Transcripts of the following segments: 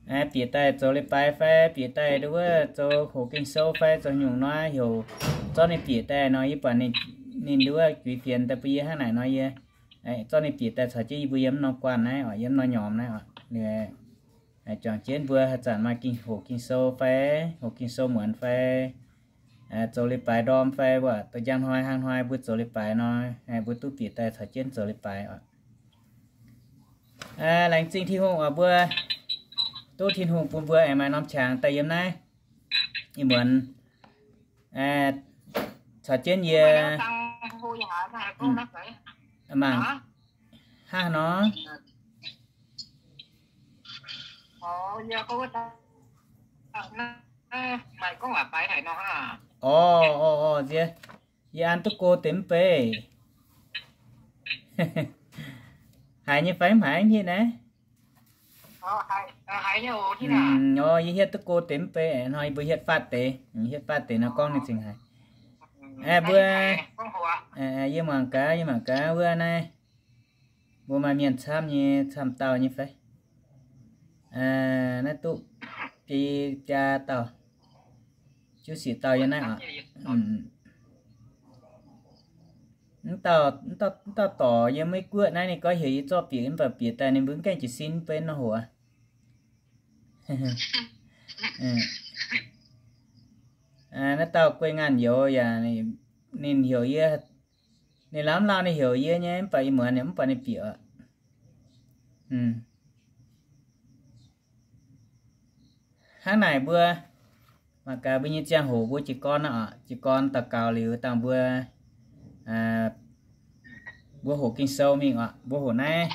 Bieqc daaih zoux leiz-baaix fai bieqc daaih nduov zoux hoqc Ging-Sou fai zoux nyungc nor, heuc zorqv ninh bieqc daaih nor, yie buatc ninh nduov juix fienx daaih bun yie hnangv naaic nor, yie zorqv ninh bieqc daaih caux jienv yie mbuo yiem norm guanh naaiv oc, yiem norm nyomc naaiv oc. Juangc jienv mbuo haaix zanc maaih hoqc Ging-Sou fai, hoqc Ging-Sou muonz fai, zoux leiz-baaix ndorm fai, mbuo douz njang hnoi hnangv hnoi mbuo zoux leiz-baaix nor, mbuo duqv bieqc daaih caux jienv zoux leiz-baaix oc. Laengz zingh Tin-Hungh oc, mbuo duqv Tin-Hungh bun mbuo aengx maaih norm qangx daaih yiem naaiv ih muonz caux jienv yie mangc hnangv nor. Orv, orv, orv, nziex, yie an duqv go deix mv bei. Haiz nyei fai mv haiz hietv naaiv? Orv, yie hietv duqv go deix mv bei hnoi, yie mbuo hietv faatv deix, hietv faatv deix nor gorngv ninh cingx haiz. Mbuo, yie mangc gaax, yie mangc gaax wuov naaiv, mbuo maaih mienh camv nyei, camv dauh nyei fai? Naaiv duqv biaa dauh, juv siec dauh yiem naaiv oc. Mv dauh dorc yiem Meiv Guoqv naaiv, ninh gorngv heuc yie zorqv bieqc, mv baac bieqc daaih ninh mbuo mv gaengh jiez sin mv benx nor hoc. Naaiv dauh guei ngaanh youz yaac ninh heuc yie, ninh lamh lauh ninh heuc yie nyei, mv baac ih muonz mv baac ninh bieqc oc. Hnangv naaic mbuo mangc gaax mbuo nyei ziangh hoc mbuo jiez gorn oc, jiez gorn daux gaux liuz dangh mbuo, mbuo hoqc Ging-Sou mingh oc. Mbuo hoqc naaiv,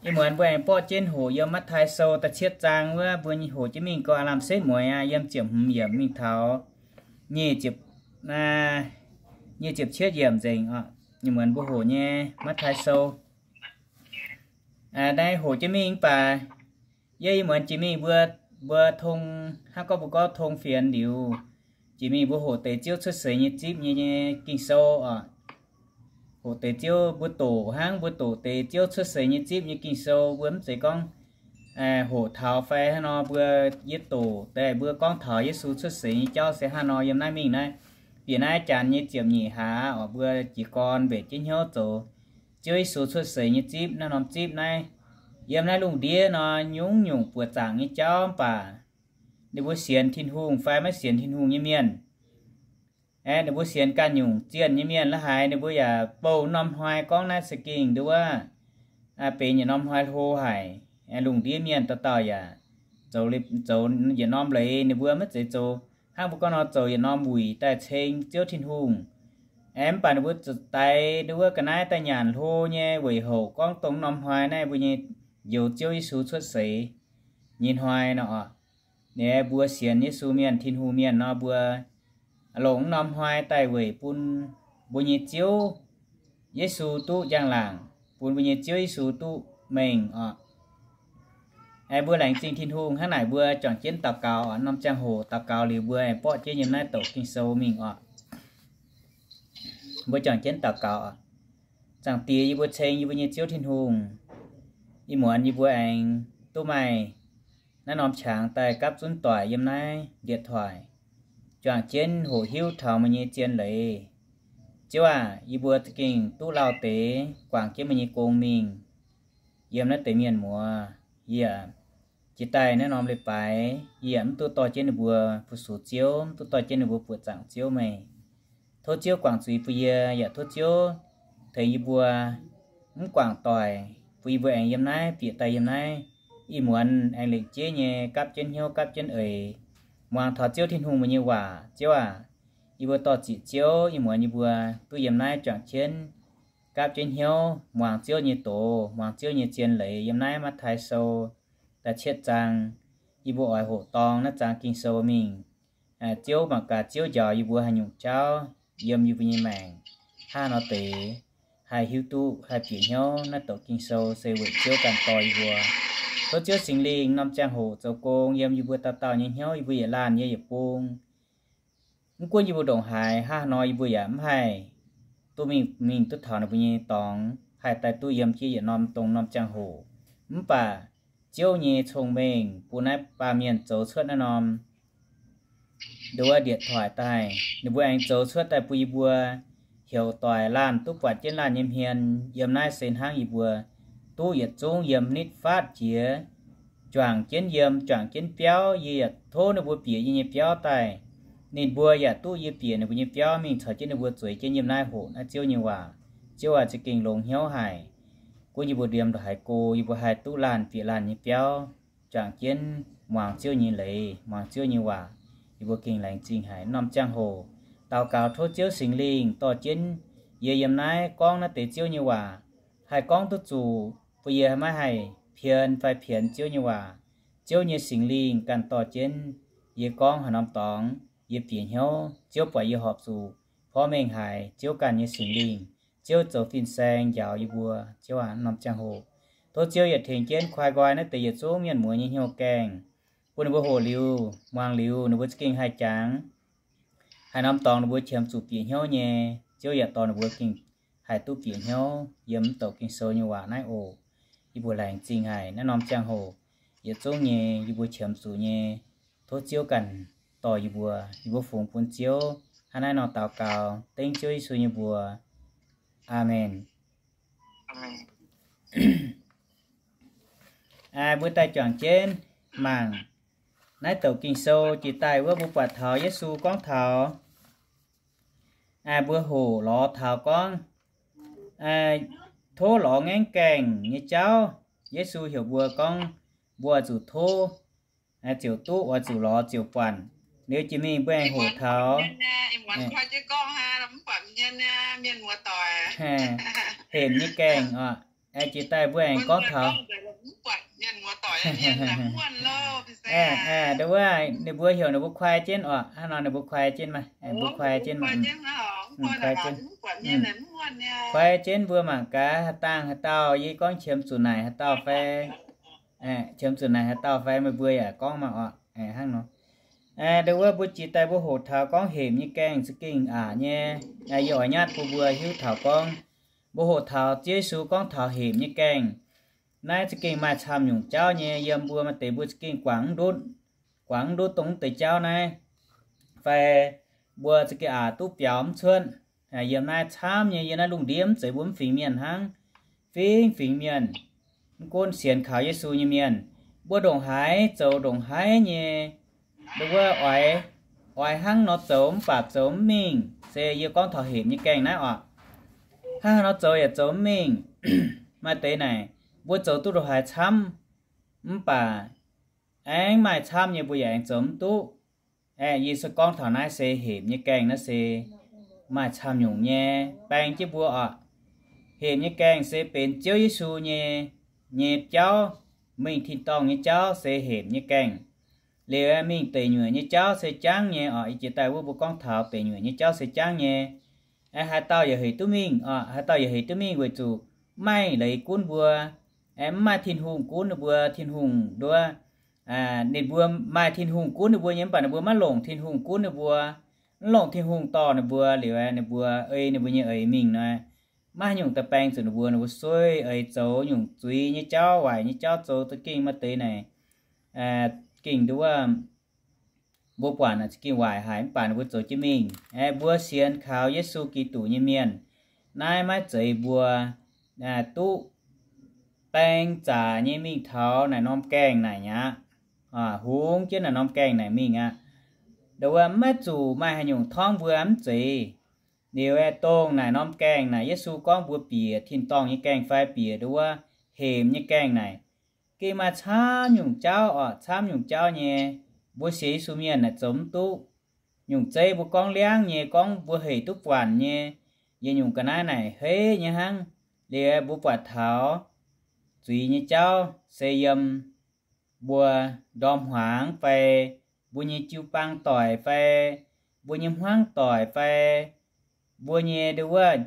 ih muonz mbuo aengx borqv jienv hoqc yiem Matv^taai Sou da'cietv zaang wuov, mbuo hoqc jienv mingh gorngv aav lamh setv mueiz aqv, yiem ziepc hmz yiemc mingh taux nyic ziepc, nyic ziepc cietv yiemc nzengc oc. Ih muonz mbuo hoqc nyei Matv^taai Sou. Naaiv hoqc jienv mingh mv baac yie ih muonz jiex mingh mbuo, mbuo tong, hnangv gorngv mbuo gorngv tong fienx liuz, jiex mingh mbuo hoqc deix Ziouv cuotv seix nyei zipv nyei Ging-Sou oc. Hoqc deix Ziouv, mbuo doqc hnangv mbuo doqc deix Ziouv cuotv seix nyei zipv nyei Ging-Sou, mbuo mv zeiz gorngv hoqc taux fai hnangv nor, mbuo, yie doqc daaih mbuo gorngv taux Yesu cuotv seix nyei jauv se hnangv nor. Yiem naaiv mingh naaiv, bieqc naaiv janx nyei ziepc nyeic hlaax oc, mbuo jiez gorn mbenc jienv hnyouv zoux Ziouv Yesu cuotv seix nyei zipv, naaiv norm zipv naaiv. Yiem naaiv lungh ndiev nor, nyungc-nyungc buoqc zaangc nyei jauv mv baac ninh mbuo sienx Tin-Hungh fai maiv sienx Tin-Hungh nyei mienh, aeqv, ninh mbuo sienx ganh nyungc zienh nyei mienh la'haaix, ninh mbuo yaac bouh norm hnoi gorngv naaiv se gengh nduov, benx yietc norm hnoi hlo haic. Lungh ndiev mienh dauh dauh yaac zoux, zoux yietc norm leiz, ninh mbuo maiv zeiz zoux hnangv mbuo gorngv nor zoux yietc norm wuic daaih ceng Ziouv Tin-Hungh. Aeqv, mv baac ninh mbuo zuqc daix nduov ga'naaiv daaih nyanc hlo nyei weic hoc gorngv dongh norm hnoi naaiv mbuo nyei njoux Ziouv Yesu cuotv seix nyei hnoi nor. Ninh mbuo sienx Yesu mienh, Tin-Hungh mienh nor, mbuo longc norm hnoi daaih weic bun mbuo nyei Ziouv Yesu duqv njang-laangc, bun mbuo nyei Ziouv Yesu duqv mengh oc. Aeqv, mbuo laengz zingh Tin-Hungh. Hnangv naaic mbuo juangc jienv daux gaux oc. Norm ziangh hoc daux gaux liuz mbuo aengx borqv jienv yiem naaiv douc Ging-Sou mingh oc. Mbuo juangc jienv daux gaux oc. Zaangc Diex, yie mbuo ceng yie mbuo nyei Ziouv Tin-Hungh, ih muonz yie mbuo aengx duqv maaih naaiv norm qangx daaih gapv zunv doic yiem naaiv điện thoại, juangc jienv hoqc hiuv taux meih nyei zien leiz. Ziouv aac, yie mbuo za'gengh duqv lauh deix guangc jienv meih nyei gong mingh yiem naaiv deix mienh muoz. Yie jiex daaih naaiv norm leiz-baaix, yie yaac mv duqv dorh jienv ninh mbuo fu-sux Ziouv, mv duqv dorh jienv ninh mbuo buoqc zaangc Ziouv meih. Tov Ziouv guangc zuiz bun yie, yaac tov Ziouv tengx yie mbuo mv guangc doic, bun yie mbuo aengx yiem naaiv bieqc daaih yiem naaiv ih muonz aengx lengc jeiv nyei gapv jienv hnyouv gapv jienv eix, muangx taux Ziouv Tin-Hungh meih nyei waac. Ziouv aac, yie mbuo dor-ziec Ziouv, ih muonz yie mbuo duqv yiem naaiv juangc jienv gapv jienv hnyouv muangx Ziouv nyei doz, muangx Ziouv nyei zien leiz yiem naaiv Matv^taai Sou da'cietv zaang. Yie mbuo oix hoqc dorng naaiv zaang Ging-Sou mingh. Ziouv mangc gaax Ziouv njaaux yie mbuo haaix nyungc jauv yiem yie mbuo nyei maengc, hnangv nor deix haih hiuv duqv, haih bieqc hnyouv naaiv douc Ging-Sou se weic Ziouv ganh dorh yie mbuo. Tov Ziouv Singx Lingh norm ziangh hoc zoux gong yiem yie mbuo dauh dauh nyei hnyouv, yie mbuo yietc laanh nyei yietc bung. Mv gunv yie mbuo ndongc haaix hnangv haaix nor, yie mbuo yaac mv haih duqv mingh, mingh duqv taux ninh mbuo nyei dorngx, haih daaih duqv yiem jienv yietc norm dongh norm ziangh hoc. Mv baac Ziouv nyei cong-mengh bun naaiv baamh mienh zoux cuotv naaiv norm nduov ndie-toic daaih. Ninh mbuo aengx zoux cuotv daaih bun yie mbuo heuc doic laanh duqv buatc jienv laanh nyei hmien. Yiem naaiv se hnangv yie mbuo duqv yietc zungv yiem nitv faatv jiex, juangc jienv yiem, juangc jienv biauv. Yie yaac tov ninh mbuo bieqc yie nyei biauv daaih. Ninh mbuo yaac duqv yie bieqc ninh mbuo nyei biauv mingh caux jienv ninh mbuo zueiz jienv yiem naaiv hoqc naaiv Ziouv nyei waac. Ziouv aac, za'gengh longx hnyouv haic. Gunv yie mbuo ndiemx ndongc haaix go, yie mbuo haih duqv laanh bieqc laanh nyei biauv, juangc jienv muangx Ziouv nyei leiz, muangx Ziouv nyei waac. Yie mbuo gengh laengz zingh haic. Norm ziangh hoc daux gaux tov Ziouv Singx Lingh dorh jienv yie yiem naaiv gorngv naaiv deix Ziouv nyei waac, haih gorngv duqv zuqc, bun yie maiv haih pien fai pienx Ziouv nyei waac. Ziouv nyei Singx Lingh ganh dorh jienv yie gorngv haaix norm dorngx, yie bieqc hnyouv. Ziouv buatc yie horpc zuqc porv mengh haic. Ziouv ganh nyei Singx Lingh, Ziouv zoux fin-saeng njaaux yie mbuo. Ziouv aac, norm ziangh hoc tov Ziouv yietc tengx jienv kuaai nqoi naaiv deix yietc zungv mienh muoz nyei hnyouv gaengh, bun ninh mbuo hoqc liuz, muangx liuz, ninh mbuo za'gengh haih jangx haaix norm dorngx ninh mbuo qiemx zuqc bieqc hnyouv nyei. Ziouv yaac dorh ninh mbuo gengh haih duqv bieqc hnyouv yiem mv douc Ging-Sou nyei waac naaiv oc. Yie mbuo laengz zingh haic naaiv norm ziangh hoc yietc zungv nyei yie mbuo qiemx zuqc nyei. Tov Ziouv ganh dorh yie mbuo. Yie mbuo fungx bun Ziouv hnangv naaiv nor daux gaux dengv Ziouv Yesu nyei mbuox. Aamen. Mbuo daaih juangc jienv mangc naaiv douc Ging-Sou jiex daaih wuov, mbuo buatc taux Yesu gorngv taux, mbuo hoqc lorz taux gorngv, tov lorz ngaengv gaengh nyei jauv. Yesu heuc mbuo gorngv mbuo oix zuqc tov ziouc duqv, oix zuqc lorz ziouc buatc. Liuz jiex mingh mbuo aengx hoqc taux hepc nyei gaengh oc. Jiex daaih mbuo aengx gorngv taux, wuov ninh mbuo heuc ninh mbuo kuaai jienv oc. Hnangv nor ninh mbuo kuaai jienv maah, mbuo kuaai jienv, kuaai jienv mbuo mangc gaax haaix dauh, haaix dauh yie gorngv qiemx zuqc naaic haaix dauh fai, qiemx zuqc naaic haaix dauh fai meih mbuo yaac gorngv maah oc. Hnangv nor, ndo wuov mbuo jiex daaih mbuo hoqc taux gorngv hepc nyei gaengh za'gengh aqc nyei. Yie oix nyatv bun mbuo hiuv taux gorngv mbuo hoqc taux Ziouv Yesu gorngv taux hepc nyei gaengh. Naaiv za'gengh maaih camv nyungc jauv nyei. Yiem mbuo maaih deix mbuo za'gengh guangc mv ndutv, guangc mv ndutv dongh mv deix jauv naaiv, fai mbuo za'gengh aqc duqv biaux mv cuotv. Yiem naaiv camv nyei, yiem naaiv lungh ndiev mv zeiz mbuo mv fingx mienh hnangv, fingx fingx mienh. Mv gunv sienx kaux Yesu nyei mienh, mbuo ndongc haaix zoux ndongc haaix nyei, ndo wuov oix, oix hnangv nor zoux mv baac zoux mv mingh. Se yie gorngv taux hepc nyei gaengh naaiv oc. Hnangv haaix nor zoux yaac zoux mv mingh. Maaih deix naaic, mbuo zoux duqv ndongc haaix camv, mv baac aengx maaih camv nyei mbuo yaac aengx zoux mv duqv. Aeqv, yie se gorngv taux naaiv se hepc nyei gaengh naaiv se maaih camv nyungc nyei baeng jienv mbuo oc. Hepc nyei gaengh se benx Ziouv Yesu nyei, nyei jauv, mingh tin-dorngh nyei jauv se hepc nyei gaengh. Liuz mingh deic nyuoqc nyei jauv se jangv nyei oc. Ih jiex daaih wuov mbuo gorngv taux deic nyuoqc nyei jauv se jangv nyei. Aeqv, haaix dauh yaac hec duqv mingh oc, haaix dauh yaac hec duqv mingh weic zuqc mv maaih leiz gunv mbuo. Aeqv, mv maaih Tin-Hungh gunv ninh mbuo, Tin-Hungh nduov, ninh mbuo maaih Tin-Hungh gunv ninh mbuo nyei, mv baac ninh mbuo maiv longc Tin-Hungh gunv ninh mbuo, mv longc Tin-Hungh dorh ninh mbuo. Liuz ninh mbuo ei ninh mbuo nyei eix mingh nor, maiv haaix nyungc daaih baeng zuqc ninh mbuo. Ninh mbuo sueih eix zoux nyungc zuiz nyei jauv, waaic nyei jauv zoux za'gengh maaih deix naaic, gengh nduov, mbuo buatc naaic za'gengh waaic haic, mv baac ninh mbuo zoux jienv mingh. Aeqv, mbuo sienx kaux Yesu Giduc nyei mienh, naaiv maiv zeiz mbuo duqv baeng zaqc nyei mingh taux naaic norm gaengh naaic aqv. Hungx jienv naaic norm gaengh naaic mingh aqv. Ndo wuov maiv zuqc maaih haaix nyungc torngv mbuo mv zeiz. Liuz aeqv, dongh naaic norm gaengh naaic Yesu gorngv mbuo bieqc tin-dorngh nyei gaengh fai bieqc ndo wuov hepc nyei gaengh naaic, gengh maaih camv nyungc jauv oc, camv nyungc jauv nyei. Mbuo sienx Yesu mienh naaic zoux mv duqv. Nyungc zeiv mbuo gorngv liangv nyei, gorngv mbuo hec duqv buatc nyei, yietc nyungc ga'naaiv naaic heiv nyei hnangv. Liuz mbuo buatc taux zuiz nyei jauv se yiem mbuo ndorm hmuangx fai mbuo nyei jiu-baang doic fai mbuo nyei hmuangv doic fai mbuo nyei ndo wuov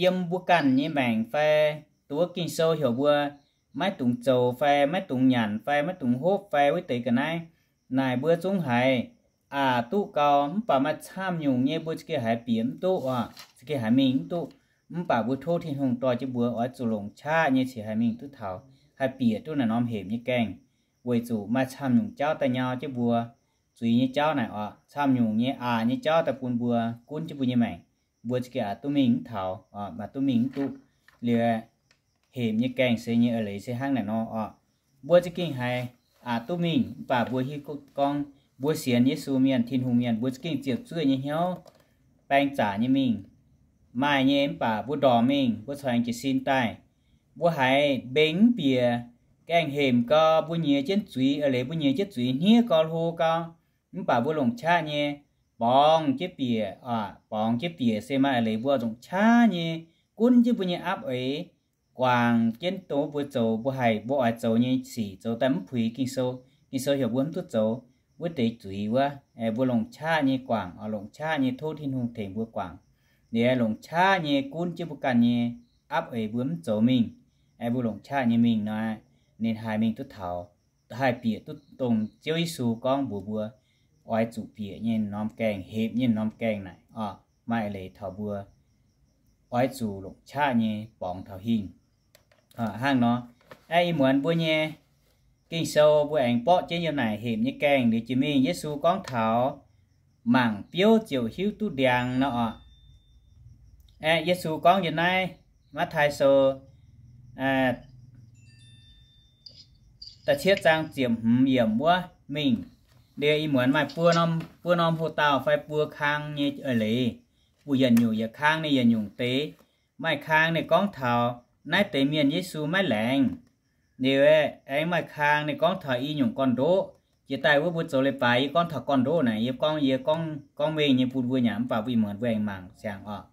yiem mbuo ganh nyei maengc fai ndo wuov Ging-Sou heuc mbuo maiv dungx zoux fai maiv dungx nyanc fai maiv dungx hopv fai wuov deix ga'naaiv, naaic mbuo zungv haiz aqc duqv gau, mv baac maaih camv nyungc nyei mbuo za'gengh haiz bieqc mv duqv oc, za'gengh haiz mingh mv duqv. Mv baac mbuo tov Tin-Hungh dorh jienv mbuo oix zuqc longc qaqv nyei cingx haiz mingh duqv taux. haih bieqc duqv naaiv norm hepc nyei gaengh, weic zuqc maaih camv nyungc jauv daaih nyau jienv mbuo zuiz nyei jauv naaic oc. Camv nyungc nyei aqc nyei jauv daaih bun mbuo gunv jienv mbuo nyei maengc. Mbuo za'gengh aqc duqv mingh mv taux, maaih duqv mingh mv duqv. Liuz, hepc nyei gaengh se nyei eix leiz se hnangv naaic nor oc. Mbuo za'gengh haiz aqc duqv mingh, mv baac mbuo hiuv gorngv mbuo sienx Yesu mienh, Tin-Hungh mienh, mbuo za'gengh ziepc zuoqv nyei hnyouv, baeng zaqc nyei mingh. Maaih nyei mv baac mbuo ndorqc mingh, mbuo corc aengx jiez sin daaih. Mbuo haiz mbengx mv bieqc gaengh hepc gau, mbuo nyiex jienv zuiz, eix leiz mbuo nyiex jienv zuiz hniev gau, hlo gau, mv baac mbuo longc qaqv nyei borngz jienv bieqc, borngz jienv bieqc se maaih eix leiz mbuo longc qaqv nyei gunv jienv mbuo nyei aapv eix, guangc jienv dongh mbuo zoux, mbuo haih, mbuo oix zoux nyei sic zoux daaih mv puix Ging-Sou. Ging-Sou heuc mbuo mv duqv zoux wuov deix zuiz wuov. Mbuo longc qaqv nyei guangc, longc qaqv nyei tov Tin-Hungh tengx mbuo guangc. Liuz longc qaqv nyei gunv jienv mbuo ganh nyei aapv eix mbuo mv zoux mingh, mbuo longc qaqv nyei mingh nor, ninh haih mingh duqv taux, haih bieqc duqv dongh Ziouv Yesu gorngv mbuox mbuo oix zuqc bieqc nyei norm gaengh, hepc nyei norm gaengh naaic oc. Maaih eix leiz taux mbuo oix zuqc longc qaqv nyei borngz taux hingh. Hnangv nor, ih muonz mbuo nyei Ging-Sou mbuo aengx borqv jienv yiem naaic hepc nyei gaengh liuz jiex mingh. Yesu gorngv taux mangc biouv ziouc hiuv duqv ndiangx nor oc. Yesu gorngv yiem naaiv Matv^taai Sou da'cietv zaang ziepc hmz yiemc wuov mingh. Liuz ih muonz maaih buo norm, buo norm hoc-dauh fai buo kang nyei eix leiz, mbuo yietc nyungc yietc kang ninh yietc nyungc deix. Maaih kang ninh gorngv taux naaiv deix mienh Yesu maiv laengz. Liuz aengx maaih kang ninh gorngv taux i nyungc gorn-ndoqv. Jiex daaih wuov mbuo zoux leiz-baaix yie gorngv taux gorn-ndoqv naaic, yie gorngv, yie gorngv, gorngv mengh nyei bun mbuo nyanc, mv baac mbuo ih muonz mbuo aengx mangc siang oc.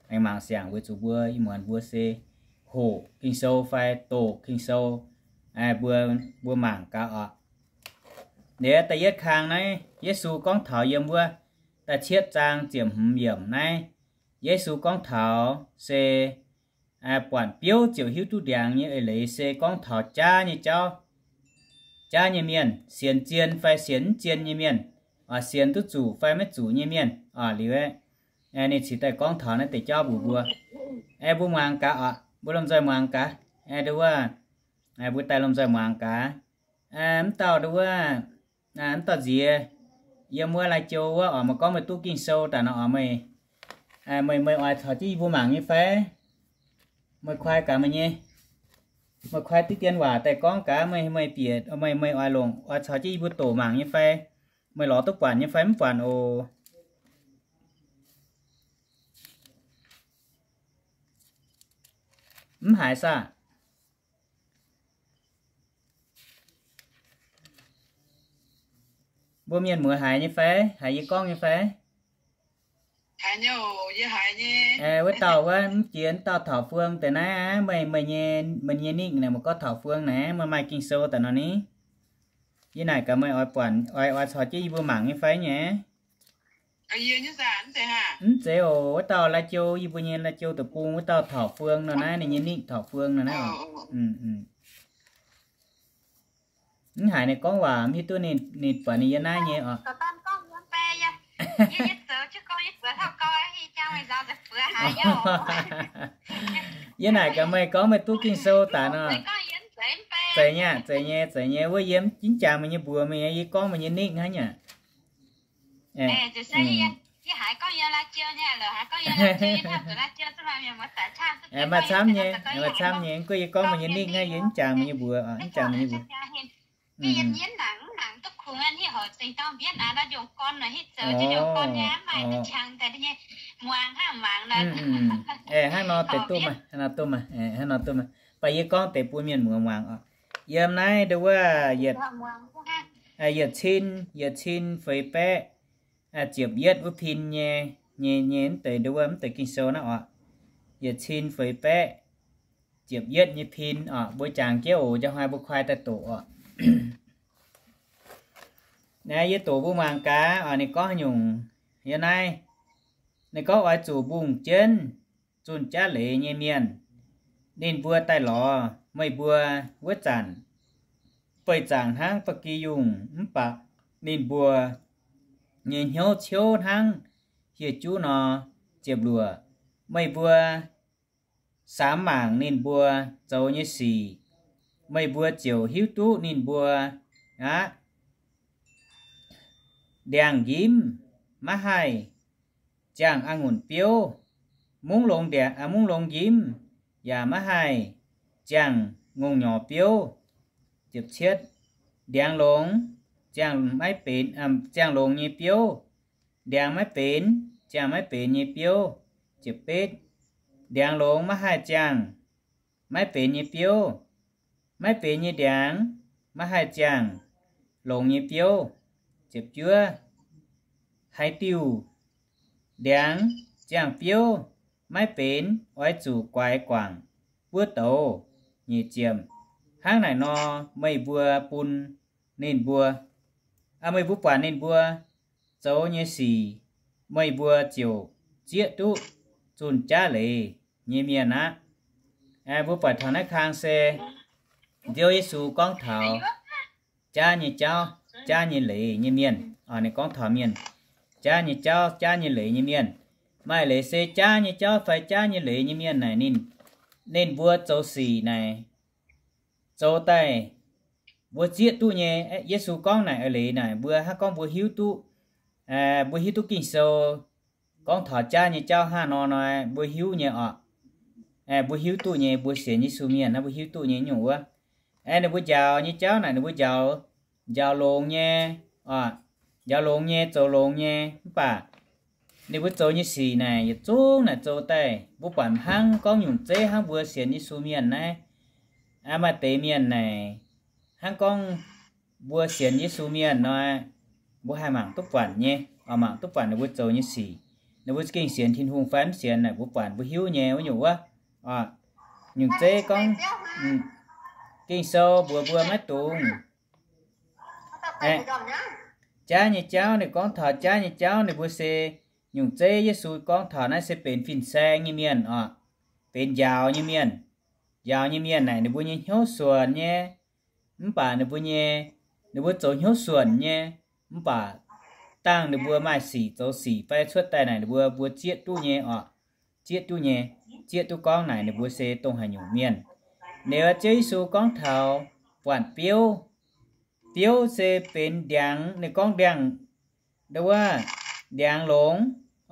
Aengx mangc siang weic zuqc mbuo ih muonz mbuo se hoqc Ging-Sou fai doqc Ging-Sou, mbuo, mbuo mangc gaax oc. Liuz da'yietv kang naaiv Yesu gorngv taux yiem wuov da'cietv zaang ziepc hmz yiemc naaiv, Yesu gorngv taux se buatc biouv ziouc hiuv duqv ndiangx nyei eix leiz se gorngv taux jaav nyei jauv, jaav nyei mienh, sienx zien fai sienx mv zien nyei mienh, sienx duqv zuqc fai maiv zuqc nyei mienh. Liuz ninh cingx daaih gorngv taux naaiv deix jauv mbuox mbuo. Mbuo muangx gaax oc, mbuo lomh nzoih muangx gaax. Nduov wuov, mbuo daaih lomh nzoih muangx gaax. Mv dauh nduov wuov, mv dauh nziex, yiem wuov Lai Châu wuov oc, meih gorngv meih duqv Ging-Sou daaih nor oc, meih, meih, meih oix caux jienv yie mbuo mangc nyei fai? Meih kuaai gaax meih nyei, meih kuaai diqv dien waac daaih gorngv gaax, meih, meih bieqc, meih, meih oix longc, oix caux jienv yie mbuo doqc mangc nyei fai? Meih lorz duqv buatc nyei fai mv buatc oc? Mv haiz saah? Mbuo mienh muoz haiz nyei fai? Haiz yie gorngv nyei fai? Wuov dauh wuov mv jiex, wuov dauh Taux Fuong deix naaiv, meih, meih nyei, meih nyei nik naaic, meih gorngv Taux Fuong naaic, meih maaih Ging-Sou daaih nor ni? Yie naaic gaax meih oix buatc, oix, oix caux jienv yie mbuo mangc nyei fai nyei? Mv zeiz oc, wuov dauh Lai Châu, yie mbuo nyei Lai Châu deic-bung wuov dauh Taux Fuong nor naaiv, ninh nyei nik Taux Fuong nor naaiv oc. Mv haiz ninh gorngv waac, mv hiuv duqv ninh, ninh buatc ninh yiem naaiv nyei oc. Yie naaic gaax meih gorngv meih duqv Ging-Sou daaih nor. Zeiz nyei, zeiz nyei, zeiz nyei, wuov yie mv jangx meih nyei mbuox, meih, yie gorngv meih nyei nik hnangv nyei. Maaih camv nyei, maaih camv nyei, mv gunv yie gorngv meih nyei nik hnangv, yie mv jangx meih nyei mbuox, mv jangx meih nyei mbuox. Hnangv nor deix duqv maah, hnangv nor duqv maah, hnangv nor duqv maah. Baac yie gorngv deix bun mienh muoz muangx oc. Yiem naaiv nduov wuov, yietc cin, yietc cin feix baeqv ziepc yietv wuov pin nyei, nyei, nyei mv deix nduov wuov mv deix Ging-Sou naaiv oc. Yietc cin feix baeqv ziepc yietv nyei pin oc. Mbuo jangx jienv oc, njang hnoi mbuo kuaai daaih doqc oc. Naaiv yie doqc mbuo muangx gaax oc. Ninh gorngv haaix nyungc? Yiem naaiv ninh gorngv oix zuqc mbungh jienv zunh jaav leiz nyei mienh, ninh mbuo daaih lorz meih mbuo wuov zanc, beih zaangc hnangv ba'gi yungh, mv baac ninh mbuo nyei hnyouv ciouv hnangv hieh juv nor ziepc luoqc. Meih mbuo samx mangc ninh mbuo zoux nyei sic, meih mbuo ziouc hiuv duqv ninh mbuo aqv. Ndiangx-njimv maiv haih ziangh a'ngunc biouv, mungv longx, mungv longx njimv yaac maiv haih ziangh ngongh nyorx biouv. Ziepc cietv, ndiangx longx ziangh maiv benx, ziangh longx nyei biouv. Ndiangx maiv benx ziangh maiv benx nyei biouv. Ziepc betv, ndiangx longx maiv haih ziangh maiv benx nyei biouv. Maiv benx nyei ndiangx maiv haih ziangh longx nyei biouv. Ziepc juov, haaix diuh ndiangx ziangh biouv maiv benx, oix zuqc guaix guangc buov douz. Nyic ziepc, hnangv naaic nor meih mbuo bun ninh mbuo, meih mbuo buatc ninh mbuo zoux nyei sic, meih mbuo ziouc zieqv duqv zunh jaav leiz nyei mienh aqv. Mbuo buatc taux naaiv kang se Ziouv Yesu gorngv taux jaav nyei jauv, jaav nyei leiz nyei mienh. Ninh gorngv taux mienh jaav nyei jauv, jaav nyei leiz nyei mienh. Maaih leiz se jaav nyei jauv fai jaav nyei leiz nyei mienh naaic ninh, ninh mbuo zoux sic naaic zoux daaih mbuo zieqv duqv nyei. Yesu gorngv naaic eix leiz naaic mbuo hnangv gorngv mbuo hiuv duqv, mbuo hiuv duqv Ging-Sou gorngv taux jaav nyei jauv hnangv nor nor, mbuo hiuv nyei oc. Mbuo hiuv duqv nyei, mbuo sienx Yesu mienh naaiv mbuo hiuv duqv nyei nyungc wuov. Ninh mbuo njaaux nyei jauv naaic ninh mbuo njaaux, njaaux longx nyei, njaaux longx nyei, zoux longx nyei, mv baac ninh mbuo zoux nyei sic naaic yietc zungv naaic zoux daaih mbuo buatc hnangv gorngv nyungc zeiv hnangv mbuo sienx Yesu mienh naaiv. Maaih deix mienh naaic hnangv gorngv mbuo sienx Yesu mienh nor, mbuo haih mangc duqv buatc nyei, mangc duqv buatc ninh mbuo zoux nyei sic. Ninh mbuo gengh sienx Tin-Hungh fai mv sienx naaic mbuo buatc mbuo hiuv nyei wuov nyungc wuov. Nyungc zeiv gorngv Ging-Sou mbuox mbuo maiv dungx jaav nyei jauv. Ninh gorngv taux jaav nyei jauv ninh mbuo se nyungc zeiv Yesu gorngv taux naaiv se benx fin-saeng nyei mienh oc, benx njaaux nyei mienh. Njaaux nyei mienh naaic ninh mbuo nyei hnyouv suonc nyei, mv baac ninh mbuo nyei, ninh mbuo zoux hnyouv suonc nyei, mv baac dangh ninh mbuo maaih sic zoux sic fai cuotv daaih naaic ninh mbuo, mbuo zieqv duqv nyei oc. Zieqv duqv nyei, zieqv duqv gorngv naaic ninh mbuo se dongh haaix nyungc mienh. Ninh Ziouv Yesu gorngv taux buatc biouv. Biouv se benx ndiangx, ninh gorngv ndiangx, ndo wuov, ndiangx longx,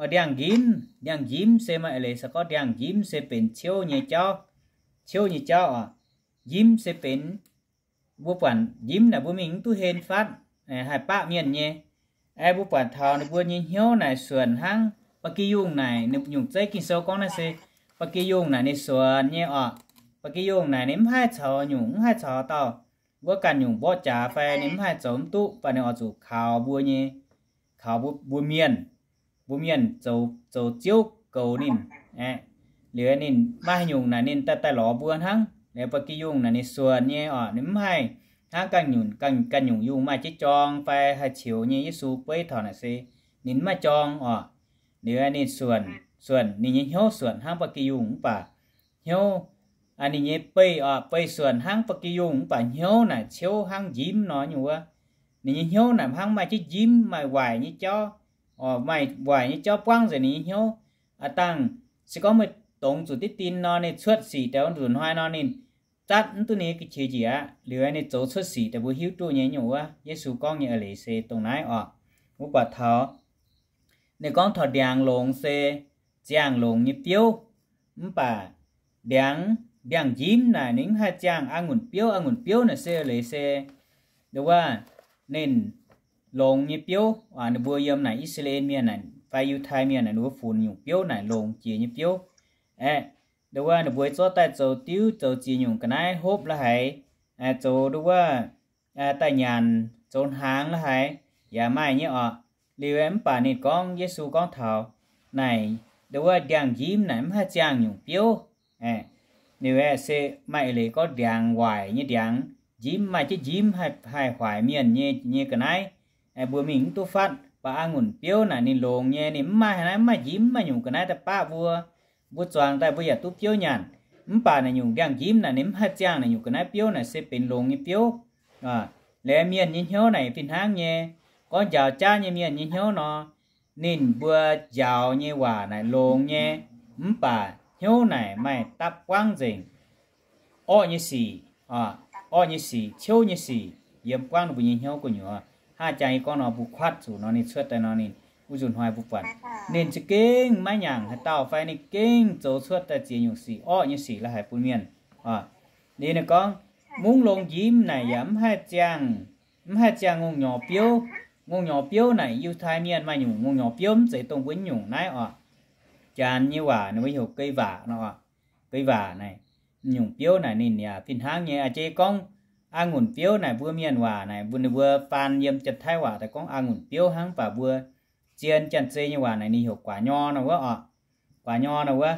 ndiangx-njimv. Ndiangx-njimv se maaih eix leiz se gorngv ndiangx-njimv se benx ciouv nyei jauv. Ciouv nyei jauv oc. Njimv se benx, mbuo buatc njimv naaic mbuo mingh mv duqv hen fatv, haih baqv mienh nyei. Aeqv, mbuo buatc taux ninh mbuo nyei hnyouv naaic suonc hnangv ba'gi yungh naaic, nyungc zeiv Ging-Sou gorngv naaiv se ba'gi yungh naaic ninh suonc nyei oc. Ba'gi yungh naaic ninh mv haih caux nyungc, mv haih caux dauh wuov ganh nyungc mborqv jaax fai ninh mv haih zoux mv duqv, mv baac ninh oix zuqc kaux mbuo nyei, kaux mbuo mienh, mbuo mienh zoux, zoux ziouv goux ninh. Liuz ninh maaih nyungc naaic ninh daaih daaih lorz mbuo hnangv. Liuz ba'gi yungh naaic ninh suonc nyei oc, ninh mv haih hnangv ganh nyungc, ganh nyungc yungh maaih jiez jorng fai haih ceux nyei. Yesu bueiv taux naaic se ninh mv maaih jorng oc. Liuz ninh suonc, suonc ninh nyei hnyouv suonc hnangv ba'gi yungh mv baac hnyouv, ninh nyei beih oc, beih suonc hnangv ba'gi yungh mv baac hnyouv naaic ciouv hnangv njimv nor nyungc wuov. Ninh nyei hnyouv naaic hnangv maaih jienv njimv, maaih waaic nyei jauv, maaih waaic nyei jauv buangv nzengc ninh nyei hnyouv. Aav dangh se gorngv meih dongz zuqc diqv dien nor, ninh cuotv sic daaih nzuqc hnoi nor ninh zatv mv duqv ninh nyei ga'qiex njiec aqv. Liuz ninh zoux cuotv sic daaih mbuo hiuv duqv nyei nyungc wuov. Yesu gorngv nyei eix leiz se dongh naaiv oc. Mbuo buatc taux ninh gorngv taux ndiangx longx se ziangh longx nyei biouv, mv baac ndiangx, ndiangx-njimv naaic ninh mv haih ziangh a'ngunc biouv. A'ngunc biouv naaic se eix leiz se ndo wuov, ninh longx nyei biouv. Ninh mbuo yiem naaic I^saa^laa^en Mienh naaic fai Yiutai Mienh naaic ninh mbuo funx nyungc biouv naaic longx jiex nyei biouv. Aeqv, ndo wuov ninh mbuo zorqv daaih zoux diuv zoux ziex nyungc ga'naaiv hopv la'haiz, zoux ndo wuov daaih nyanc zoux hnaangx la'haiz yaac maaih nyei oc. Liuz mv baac ninh gorngv, Yesu gorngv taux naaic, ndo wuov ndiangx-njimv naaic mv haih ziangh nyungc biouv. Liuz se maaih eix leiz gorngv ndiangx waaic nyei ndiangx, njimv, maaih jienv njimv haih, haih huaaic mienh nyei, nyei ga'naaiv. Mbuo mingh mv duqv fatv. Mv baac a'ngunc biouv naaic ninh longx nyei, ninh mv maaih haaix naaiv, mv maaih njimv, mv maaih nyungc ga'naaiv daaih baqv mbuo. Mbuo zuangx daaih mbuo yaac duqv biouv nyanc. Mv baac naaic nyungc ndiangx-njimv naaic ninh mv haih ziangh naaic nyungc ga'naaiv biouv naaic se benx longx nyei biouv. Liuz mienh nyei hnyouv naaic fih hnangv nyei. Gorngv njaaux jaav nyei mienh nyei hnyouv nor, ninh mbuo njaaux nyei waac naaic longx nyei, mv baac hnyouv naaic maaih dapv buangv nzengc orqv nyei sic oc. orqv nyei sic, ciouv nyei sic yiem buangv ninh mbuo nyei hnyouv gu'nyuoz. Hnangv jang yie gorngv nor, mbuo kuatv zuqc nor ninh cuotv daaih nor, ninh wuov nzunc hnoi mbuo buatc ninh za'gengh maiv nyanc haaix dauh fai ninh gengh zoux cuotv daaih ziex nyungc sic, orqv nyei sic la'haic bun mienh. Liuz ninh gorngv, mungv longx njimv naaic yaac mv haih ziangh, mv haih ziangh ngongh nyorx biouv. Ngongh nyorx biouv naaic Yiutai Mienh maaih nyungc ngongh nyorx biouv, mv zeiz dongh mbuo nyungc naaiv oc. Janx nyei waac ninh mbuo heuc gei waac nor oc. Gei waac naaic, nyungc biouv naaic ninh yaac fih hnangv nyei. A'jang yie gorngv, a'ngunc biouv naaic mbuo mienh waac naaic, mbuo ninh mbuo faan yiem Janx-Taiv waac daaih gorngv a'ngunc biouv hnangv, mv baac mbuo zien Janx-Zei nyei waac naaic ninh heuc guaax nyor nor wuov oc. Guaax nyor nor wuov,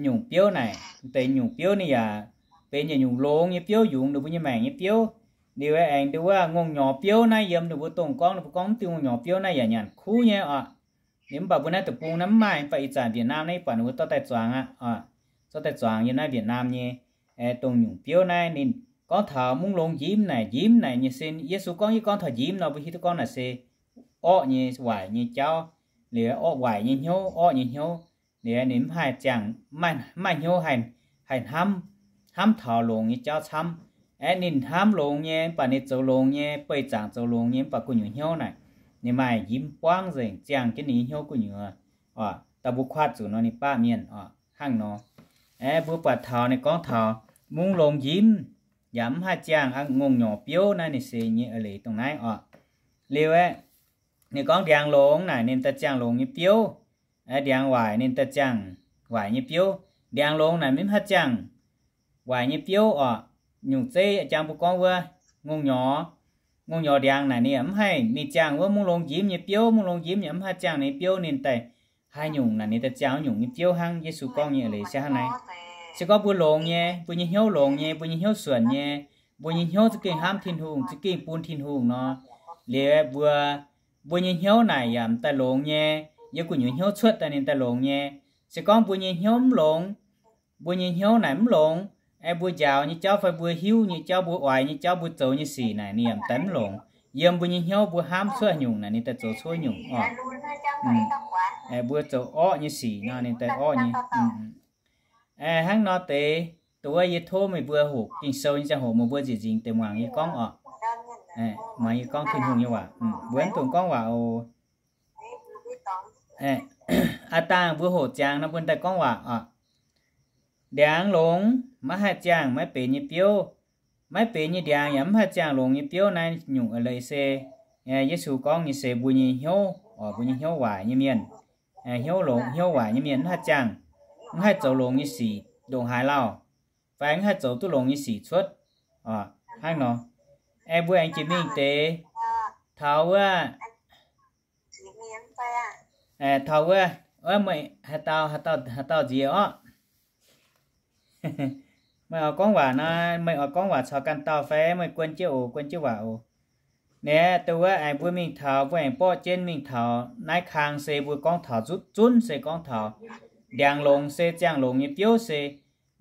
nyungc biouv naaic, deix nyungc biouv ninh yaac benx yietc nyungc longx nyei biouv, yungz ninh mbuo nyei maengc nyei biouv. Liuz aengx nduov wuov ngongh nyorx biouv naaiv yiem ninh mbuo dongh gorngv, ninh mbuo gorngv mv diuh ngongh nyorx biouv naaiv yaac nyanc kuv nyei oc. Liuz mv baac mbuo naaiv deic-bung naaiv mv maaih, mv baac ih zanc Vietnam naaiv ih buatc ninh mbuo zorqv daaih zuangx aqv oc. Zorqv daaih zuangx yiem naaiv Vietnam nyei dongh nyungc biouv naaiv ninh gorngv taux mungv longx njimv naaic, njimv naaic nyei sin, Yesu gorngv, yie gorngv taux njimv nor mbuo hiuv duqv gorngv naaic se orqv nyei, waaic nyei jauv. Liuz orqv, waaic nyei hnyouv, orqv nyei hnyouv. Liuz ninh mv haih ziangh, mv maaih hnyouv haih, haih hnamv, hnamv taux longx nyei jauv camv. Aeqv, ninh hnamv longx nyei mv baac ninh zoux longx nyei, beih zaangc zoux longx nyei mv baac gu'nyuoz hnyouv naaic, ninh maaih njimv buangv nzengc ziangh jienv ninh nyei hnyouv gu'nyuoz oc. Da'mbuo kuatv zuqc nor ninh baav mienh oc hnangv nor. Aeqv, mbuo buatc taux ninh gorngv taux mungv longx njimv yaac mv haih ziangh ngongh nyorx biouv naaiv ninh se nyei eix leiz dongh naaiv oc. Liuz aeqv, ninh gorngv ndiangx longx naaic ninh daaih ziangh longx nyei biouv, ndiangx waaic ninh daaih ziangh waaic nyei biouv. Ndiangx longx naaic mv haih ziangh waaic nyei biouv oc. Nyungc zeiv jang mbuo gorngv wuov ngongh nyorx, ngongh nyorx ndiangx naaic ninh yaac mv haih mingh ziangh wuov mungv longx njimv nyei biouv. Mungv longx njimv yaac mv haih ziangh ninh biouv, ninh daaih haaix nyungc naaic ninh daaih ziangh wuov nyungc nyei biouv hnangv. Yesu gorngv nyei eix leiz se hnangv naaiv. Se gorngv mbuo longx nyei, mbuo nyei hnyouv longx nyei, mbuo nyei hnyouv suonc nyei, mbuo nyei hnyouv za'gengh hnamv Tin-Hungh, za'gengh bun Tin-Hungh nor, liuz mbuo, mbuo nyei hnyouv naaic yaac m'daaih longx nyei, yiem gu'nyuoz hnyouv cuotv daaih ninh daaih longx nyei. Se gorngv mbuo nyei hnyouv mv longx, mbuo nyei hnyouv naaic mv longx, aeqv, mbuo njaaux nyei jauv fai mbuo hiuv nyei jauv, mbuo oix nyei jauv, mbuo zoux nyei sic naaic ninh yaac m'daaih mv longx. Yiem mbuo nyei hnyouv mbuo hnamv cuotv nyungc naaic ninh daaih zoux cuotv nyungc oc. Mbuo zoux orqv nyei sic nor ninh daaih orqv nyei. Hnangv nor deix, dongh wuov yie tov meih mbuo hoqc Ging-Sou nyei ziangh hoc meih mbuo nzieqc nzingx deix muangx yie gorngv oc. Muangx yie gorngv Tin-Hungh nyei waac, mbuo mv dungx gorngv waac oc. Aav dangh mbuo hoqc ziangx nor mbuo daaih gorngv waac oc. Ndiangx longx maiv haih ziangh maiv benx nyei biouv, maiv benx nyei ndiangx yaac mv haih ziangh longx nyei biouv. Naaiv nyungc eix leiz se Yesu gorngv nyei se mbuo nyei hnyouv oc, mbuo nyei hnyouv waaic nyei mienh, hnyouv longx, hnyouv waaic nyei mienh mv haih ziangh, mv haih zoux longx nyei sic ndongc haaix lauh, fai mv haih zoux duqv longx nyei sic cuotv oc. Hnangv nor, aengx mbuo aengx jiex mingh deix taux wuov, taux wuov, wuov meih haaix dauh, haaix dauh, haaix dauh nziex orqv? Meih oix gorngv waac nor, meih oix gorngv waac caux ganh dauh fai meih guon jienv oc, guon jienv waac oc. Naaiv dongh wuov aengx mbuo mingh taux, mbuo aengx borqv jienv mingh taux naaiv kang se mbuo gorngv taux nzutv zunv se gorngv taux ndiangx longx se ziangh longx nyei biouv se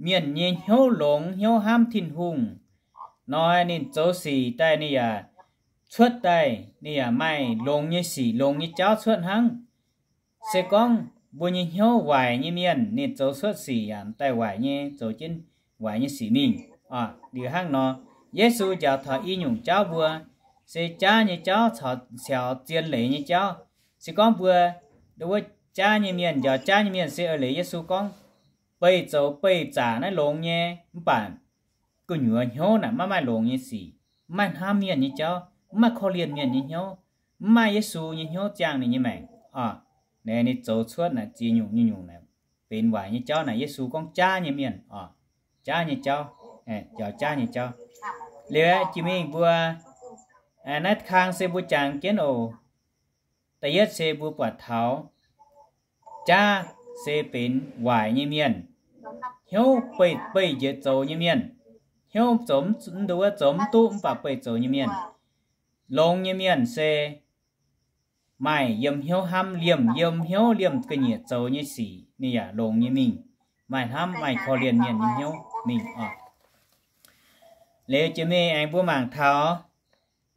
mienh nyei hnyouv longx, hnyouv hnamv Tin-Hungh nor, ninh zoux sic daaih ninh yaac cuotv daaih ninh yaac maaih longx nyei sic, longx nyei jauv cuotv hnangv. Se gorngv mbuo nyei hnyouv waaic nyei mienh ninh zoux cuotv sic yaac daaih waaic nyei, zoux jienv waaic nyei sic mingh. Liuz hnangv nor, Yesu njaaux taux i nyungc jauv mbuo, se jaav nyei jauv caux, caux zien leiz nyei jauv. Se gorngv mbuo, wuov jaav nyei mienh, njaaux jaav nyei mienh se eix leiz Yesu gorngv, beih zoux beih zaqc naaiv longx nyei, mv baac gu'nyuoz hnyouv naaic maiv maaih longx nyei sic, mv maaih hnamv mienh nyei jauv, mv maaih korv-lienh mienh nyei hnyouv, mv maaih Yesu nyei hnyouv ziangh ninh nyei maengc. Ninh zoux cuotv naaic ziex nyungc nyungc naaic benx waaic nyei jauv naaic Yesu gorngv jaav nyei mienh oc, jaav nyei jauv, njaaux jaav nyei jauv. Liuz jiex mingh mbuo, naaiv kang se mbuo jangx jienv oc. Da'yietv se mbuo buatc taux jaav se benx waaic nyei mienh, hnyouv beih, beih njiec zoux nyei mienh, hnyouv zoux, nduov zoux mv duqv mv baac beih zoux nyei mienh. Longx nyei mienh se maaih yiem hnyouv hnamv liemh, yiem hnyouv liemh ga'nyiec zoux nyei sic ninh yaac longx nyei mingh, maaih hnamv maaih korv-lienh mienh nyei hnyouv mingh oc. Liuz jiex mingh aengx mbuo mangc taux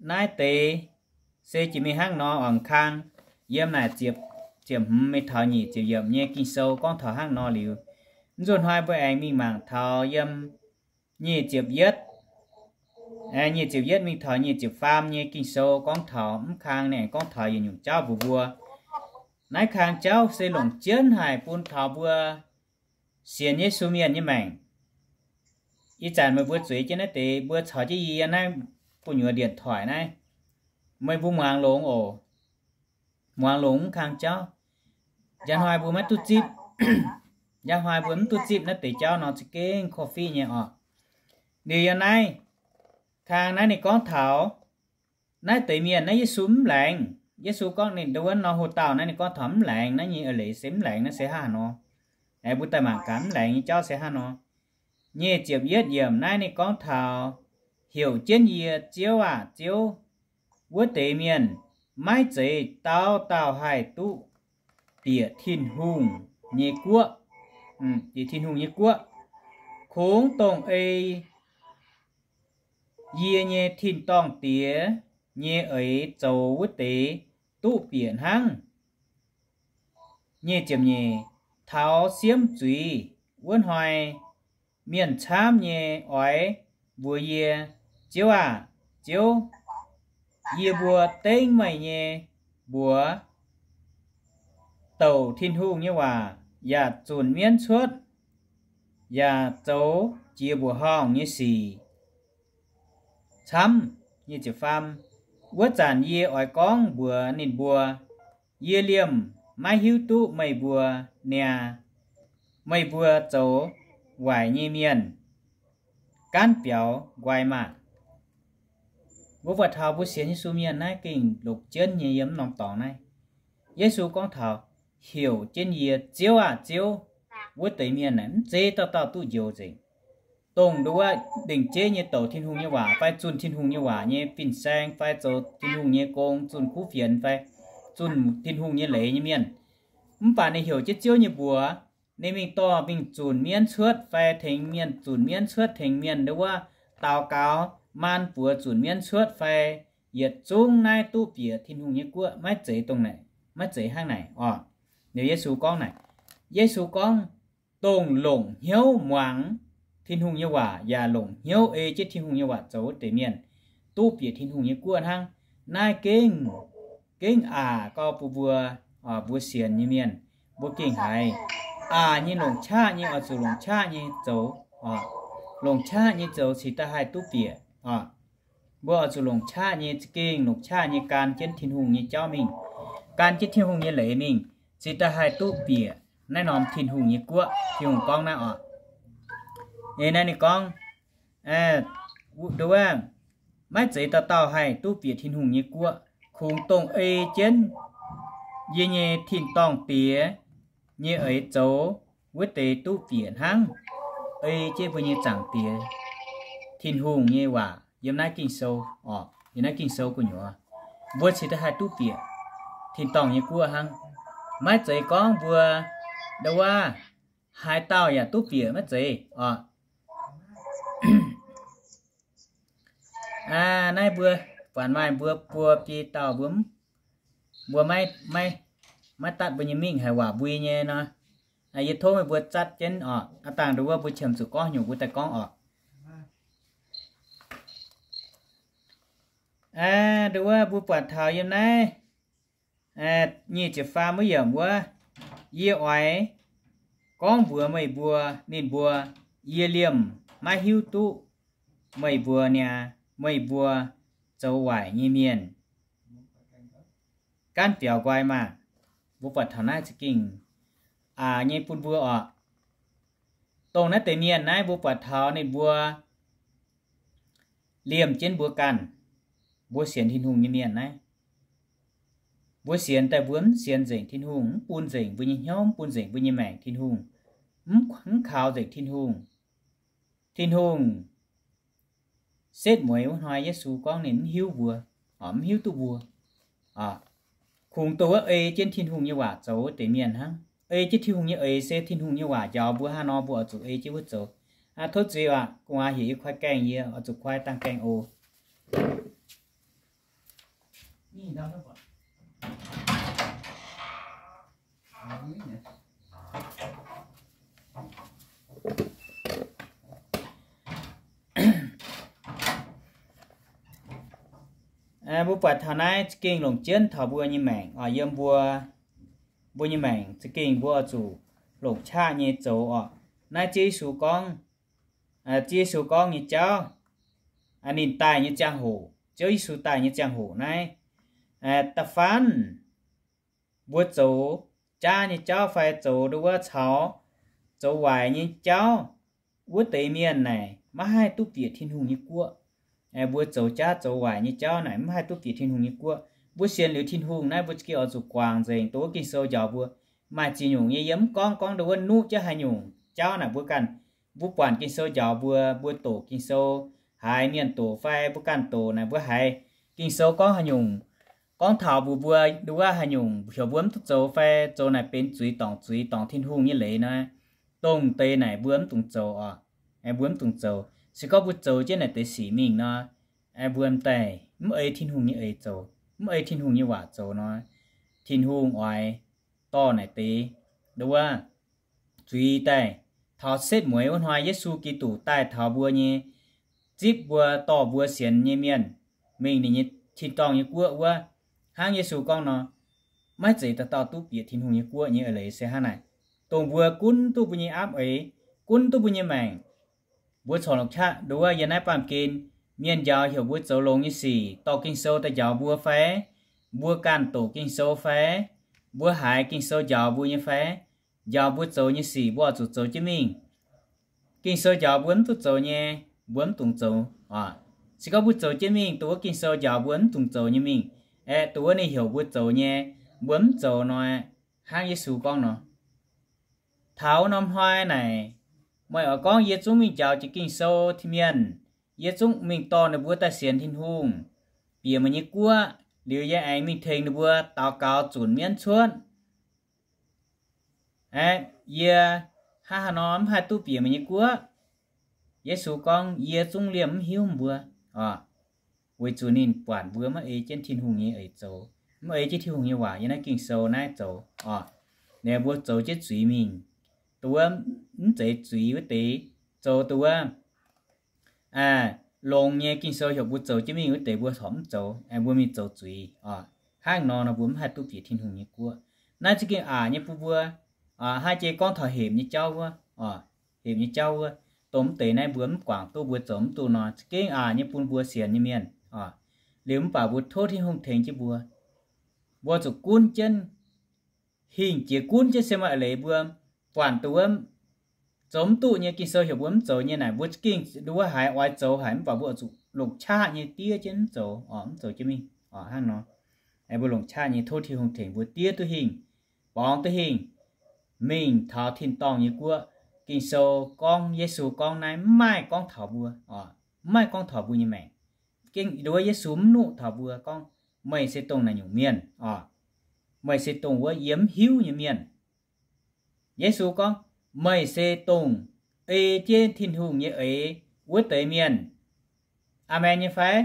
naaiv deix se jiex mingh hnangv nor oc, kang yiem naaic ziepc, ziepc hmz mingh taux nyic ziepc yiemc nyei Ging-Sou gorngv taux hnangv nor liuz, mv nzunc hnoi mbuo aengx mingh mangc taux yiem nyic ziepc yietv Nyic ziepc yietv mingh taux nyic ziepc faam nyei Ging-Sou gorngv taux mv kang naaic, gorngv taux yietc nyungc jauv mbuox mbuo. Naaiv kang jauv se longc jienv haic bun taux mbuo sienx Yesu mienh nyei maengc. Ih zanc meih mbuo zueiz jienv naaiv deix, mbuo caux jienv yie yiem naaiv gu'nyuoz điện thoại naaiv, meih mbuo muangx longx oc. Muangx longx mv kang jauv. Njang hnoi mbuo maiv duqv zipv, njang hnoi mbuo mv duqv zipv naaiv deix jauv nor za'gengh korv-fiqv nyei oc. Liuz yiem naaiv kang naaiv ninh gorngv taux naaiv deix mienh naaiv Yesu mv laengz. Yesu gorngv ninh nduov wuov nor, hoc dauh naaiv ninh gorngv taux mv laengz naaiv nyei eix leiz se mv laengz naaiv se hnangv haaix nor. Aengx mbuo daaih mangc gaax mv laengz nyei jauv se hnangv haaix nor. Nyic ziepc yietv yiemc naaiv ninh gorngv taux, heuc jienv yie, Ziouv aah, Ziouv, wuov deix mienh maiv zeiz dauh dauh haih duqv bieqc Tin-Hungh nyei guoqv, bieqc Tin-Hungh nyei guoqv. Kungx dongh ei yie nyei tin-dorngh Diex nyei eix zoux wuov deix duqv bieqc hnangv. Nyic ziepc nyeic, taux siemv zuiz wuov hnoi, mienh camv nyei oix mbuox yie, Ziouv aah, Ziouv, yie mbuo dengv meih nyei mbuox, douc Tin-Hungh nyei waac, yaac zunc mienv cuotv, yaac zoux jiex mbuoqc horngh nyei sic camv. Wuov zanc yie oix gorngv mbuox ninh mbuo, Yie liemh maiv hiuv duqv meih mbuo niaa. Meih mbuo zoux waaic nyei mienh, gaanv biaux nqoi maah! Mbuo buatc taux mbuo sienx Yesu mienh naaiv gengh longc jienv nyei yiem mv norm dorngx naaiv. Yesu gorngv taux, heuc jienv yie, Ziouv aah, Ziouv, wuov deix mienh naaic mv zeiz dauh dauh duqv njoux nzengc. Dongh nduov wuov lengc jeiv nyei douc Tin-Hungh nyei waac fai zunh Tin-Hungh nyei waac nyei fin-saeng fai zoux Tin-Hungh nyei gong, zunh kuv fienx fai zunh Tin-Hungh nyei leiz nyei mienh, mv baac ninh heuc jienv Ziouv nyei mbuox, ninh mingh dorh mingh zunc mienv cuotv fai tengx mienh zunc mienv cuotv, tengx mienh nduov wuov daux gaux, maan buoz zunc mienv cuotv fai yietc zungv naaiv duqv bieqc Tin-Hungh nyei guoqv maiv zeiz dongh naaic, maiv zeiz hnangv naaic oc. Liuz Yesu gorngv naaic, Yesu gorngv, dongh longc hnyouv muangx Tin-Hungh nyei waac yaac longc hnyouv ei jienv Tin-Hungh nyei waac zoux wuov deix mienh duqv bieqc Tin-Hungh nyei guoqv hnangv. Naaiv gengh, gengh aac gau bun mbuo, mbuo sienx nyei mienh, mbuo gengh haiz aac nyei longc qaqv nyei oix zuqc longc qaqv nyei zoux, longc qaqv nyei zoux cingx daaih haih duqv bieqc. Mbuo oix zuqc longc qaqv nyei za'gengh longc qaqv nyei gan jienv Tin-Hungh nyei jauv mingh, gan jienv Tin-Hungh nyei leiz mingh, cingx daaih haih duqv bieqc naaiv norm Tin-Hungh nyei guoqv. Tin-Hungh gorngv naaiv oc. Eix naaiv ninh gorngv, nduov wuov, maiv zeiz dauh dauh haih duqv bieqc Tin-Hungh nyei guoqv. Kungx dongh ei jienv yie nyei tin-dorngh Diex nyei eix zoux wuov deix duqv bieqc hnangv. Ei jienv mbuo nyei Zaangc Diex, Tin-Hungh nyei waac yiem naaiv Ging-Sou oc, yiem naaiv Ging-Sou gu'nyuoz, mbuo cingx daaih haih duqv bieqc tin-dorngh nyei guoqv hnangv. Maiv zeiz gorngv mbuo nduov wuov haaix dauh yaac duqv bieqc, maiv zeiz oc. Naaiv mbuo buatc maaih mbuo buo biei dauh mbuo, mbuo maiv, maiv, maiv datv mbuo nyei mingh haic waac mbui nyei nor, yie tov meih mbuo zatv jienv oc. Aav dangh nduov wuov mbuo qiemx zuqc gorngv nyungc mbuo daaih gorngv oc. Nduov wuov mbuo buatc taux yiem naaiv nyic ziepc faam wuov yiemc wuov, yie oix gorngv mbuox meih mbuo, ninh mbuo, yie liemh maiv hiuv duqv meih mbuo niaa, meih mbuo zoux waaic nyei mienh, gaanv biaux nqoi maah! Mbuo buatc taux naaiv za'gengh aac nyei bun mbuo oc. Dongh naaiv deix mienh naaiv mbuo buatc taux ninh mbuo liemh jienv mbuo ganh, mbuo sienx Tin-Hungh nyei mienh naaiv, mbuo sienx daaih mbuo mv sienx nzengc Tin-Hungh, mv bun nzengc mbuo nyei hnyouv, mv bun nzengc mbuo nyei maengc Tin-Hungh, mv kangx kaux nzengc Tin-Hungh. Tin-Hungh setv mueiz wuov hnoi Yesu gorngv ninh mv hiuv mbuo, mv hiuv duqv mbuo. Kungx dongh wuov ei jienv Tin-Hungh nyei waac zoux wuov deix mienh hnangv. Ei jienv Tin-Hungh nyei eix se Tin-Hungh nyei waac njaaux mbuo hnangv nor, mbuo oix zuqc ei jienv wuov zoux. Tov zuiz aac, gu'nguaaz heuc yie koi gaengh, yie oix zuqc koi dangh gaengh oc. Mbuo buatc taux naaiv za'gengh longc jienv taux mbuo nyei maengc oc. Yiem mbuo, mbuo nyei maengc za'gengh mbuo oix zuqc longc qaqv nyei zoux oc. Naaiv Ziouv Yesu gorngv, Ziouv Yesu gorngv nyei jauv, ninh daaih nyei ziangh hoc, Ziouv Yesu daaih nyei ziangh hoc naaiv, da'faanh mbuo zoux jaav nyei jauv fai zoux nduov wuov caux zoux waaic nyei jauv, wuov deix mienh naaic maiv haih duqv bieqc Tin-Hungh nyei guoqv. Mbuo zoux jaav zoux waaic nyei jauv naaic maiv haih duqv bieqc Tin-Hungh nyei guoqv. Mbuo sienx liuz Tin-Hungh naaiv, mbuo za'gengh oix zuqc guangc nzengc, dongh wuov Ging-Sou njaaux mbuo. Maaih ziex nyungc nyei yie mv gorngv, gorngv nduov wuov nuqv jienv haaix nyungc jauv naaic mbuo ganh, mbuo buatc Ging-Sou njaaux mbuo, mbuo doqc Ging-Sou, haiz mienh doqc fai mbuo ganh doqc naaic mbuo haiz Ging-Sou gorngv haaix nyungc, gorngv taux mbuox mbuo nduov wuov haaix nyungc heuc mbuo mv duqv zoux fai zoux naaic benx zuiz dorngc, zuiz dorngc Tin-Hungh nyei leiz nor, dongh deix naaic mbuo mv dungx zoux oc. Mbuo mv dungx zoux. Se gorngv mbuo zoux jienv naaic deix sic mingh nor, mbuo m'daaih mv ei Tin-Hungh nyei eix zoux, mv ei Tin-Hungh nyei waac zoux nor, Tin-Hungh oix dorh naaic deix nduov wuov zuiz daaih. Taux setv mueiz wuov hnoi Yesu Giduc daaih taux mbuo nyei, zipv mbuo, dorh mbuo sienx nyei mienh mingh ninh nyei tin-dorngh nyei guoqv wuov, hnangv Yesu gorngv nor, maiv zeiz dauh dauh duqv bieqc Tin-Hungh nyei guoqv nyei eix leiz se hnangv naaic. Dongh mbuo gunv duqv mbuo nyei aapv eix, gunv duqv mbuo nyei maengc, mbuo corc longc qaqv nduov wuov yiem naaiv baamh gen, mienh njaaux heuc mbuo zoux longx nyei sic, dorh Ging-Sou daaih njaaux mbuo fai, mbuo ganh doqc Ging-Sou fai, mbuo haiz Ging-Sou njaaux mbuo nyei fai, njaaux mbuo zoux nyei sic mbuo oix zuqc zoux jienv mingh. Ging-Sou njaaux mbuo mv duqv zoux nyei, mbuo mv dungx zoux oc. Se gorngv mbuo zoux jienv mingh dongh wuov Ging-Sou njaaux mbuo mv dungx zoux nyei mingh, aeqv, dongh wuov ninh heuc mbuo zoux nyei, mbuo mv zoux nor, hnangv Yesu gorngv nor, taux norm hnoi naaic, meih oix gorngv, yie zungv mingh njaaux jiex Ging-Sou mienh, yie zungv mingh dorh ninh mbuo daaih sienx Tin-Hungh, bieqc meih nyei guoqv, liuz yie aengx mingh tengx ninh mbuo daux gaux zunc mienv cuotv. Aeqv, yie hnangv haaix nor mv haih duqv bieqc meih nyei guoqv? Yesu gorngv, yie zungv liemh mv hiuv mbuo oc. Weic zuqc ninh buatc mbuo maiv ei jienv Tin-Hungh nyei eix zoux, mv ei jienv Tin-Hungh nyei waac yiem naaiv Ging-Sou naaiv zoux oc. Ninh mbuo zoux jienv zuiz mingh, dongh wuov mv zeiz zuiz wuov deix, zoux dongh wuov longx nyei Ging-Sou heuc mbuo zoux jienv mingh wuov deix mbuo corc mv zoux, mbuo mingh zoux zuiz oc. Hnangv nor nor mbuo mv haih duqv bieqc Tin-Hungh nyei guoqv. Naaiv za'gengh aqc nyei bun mbuo. Hnangv jiex gorngv taux hepc nyei jauv wuov, hepc nyei jauv wuov, dongh mv deix naaiv mbuo mv guangc duqv, mbuo zoux mv duqv nor, za'gengh aqc nyei bun mbuo sienx nyei mienh oc. Liuz mv baac mbuo tov Tin-Hungh tengx jienv mbuo, mbuo zuqc gunv jienv, hingh jiex gunv jienv se maaih eix leiz mbuo buatc dongh wuov zoux mv duqv nyei, Ging-Sou heuc mbuo mv zoux nyei naaic, mbuo za'gengh nduov wuov haiz oix zoux haic, mv baac mbuo oix zuqc longc qaqv nyei diev jienv mv zoux oc, mv zoux jienv mingh oc. Hnangv nor, mbuo longc qaqv nyei tov Tin-Hungh tengx mbuo diev duqv hingh, borngz duqv hingh, mingh taux tin-dorngh nyei guoqv. Ging-Sou gorngv, Yesu gorngv naaiv mv maaih gorngv taux mbuo oc, mv maaih gorngv taux mbuo nyei maengc. Gengh nduov Yesu mv nuqv taux mbuo gorngv, meih se dongh naaiv nyungc mienh oc. Meih se dongh wuov yie mv hiuv nyei mienh. Yesu gorngv, meih se dongh ei jienv Tin-Hungh nyei eix wuov deix mienh. Aamen nyei fai?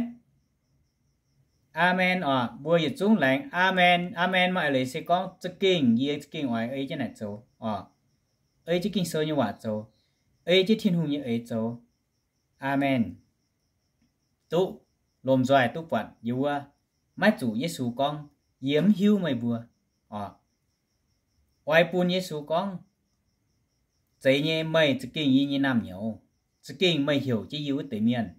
Aamen oc. Mbuo yietc zungv laengz aamen. Aamen maaih eix leiz se gorngv za'gengh, yie za'gengh oix ei jienv naaic zoux oc. Ei jienv Ging-Sou nyei waac zoux. Ei jienv Tin-Hungh nyei eix zoux. Aamen. Duqv lomh nzoih duqv buatc yie wuov, maiv zuqc Yesu gorngv, yie mv hiuv meih mbuo oc. Oix bun Yesu gorngv, zeiz nyei, meih za'gengh yie nyei naamh nyouz, za'gengh meih heuc jienv yie wuov deix mienh,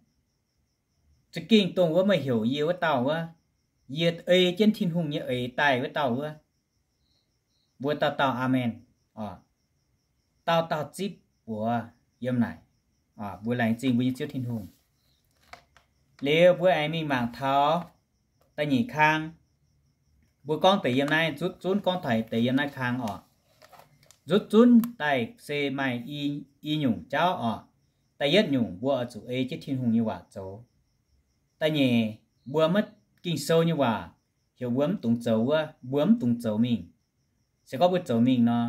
za'gengh dongh wuov meih heuc yie wuov dauh wuov, yie ei jienv Tin-Hungh nyei eix daaih wuov dauh wuov. Mbuo dauh dauh aamen oc. Dauh dauh zipv buoz yiem naaic. Mbuo laengz zingh mbuo nyei Ziouv Tin-Hungh. Liuz mbuo aengx mingh mangc taux da'nyeic kang. Mbuo gorngv deix yiem naaiv, zutv zunv gorngv taux deix yiem naaiv kang oc. Zutv zunv daaih se maaih i, i nyungc jauv oc. Da'yietv nyungc mbuo oix zuqc ei jienv Tin-Hungh nyei waac zoux. Da'nyeic, mbuo maiv, Ging-Sou nyei waac heuc mbuo mv dungx zoux wuov, mbuo mv dungx zoux mingh. Se gorngv mbuo zoux mingh nor,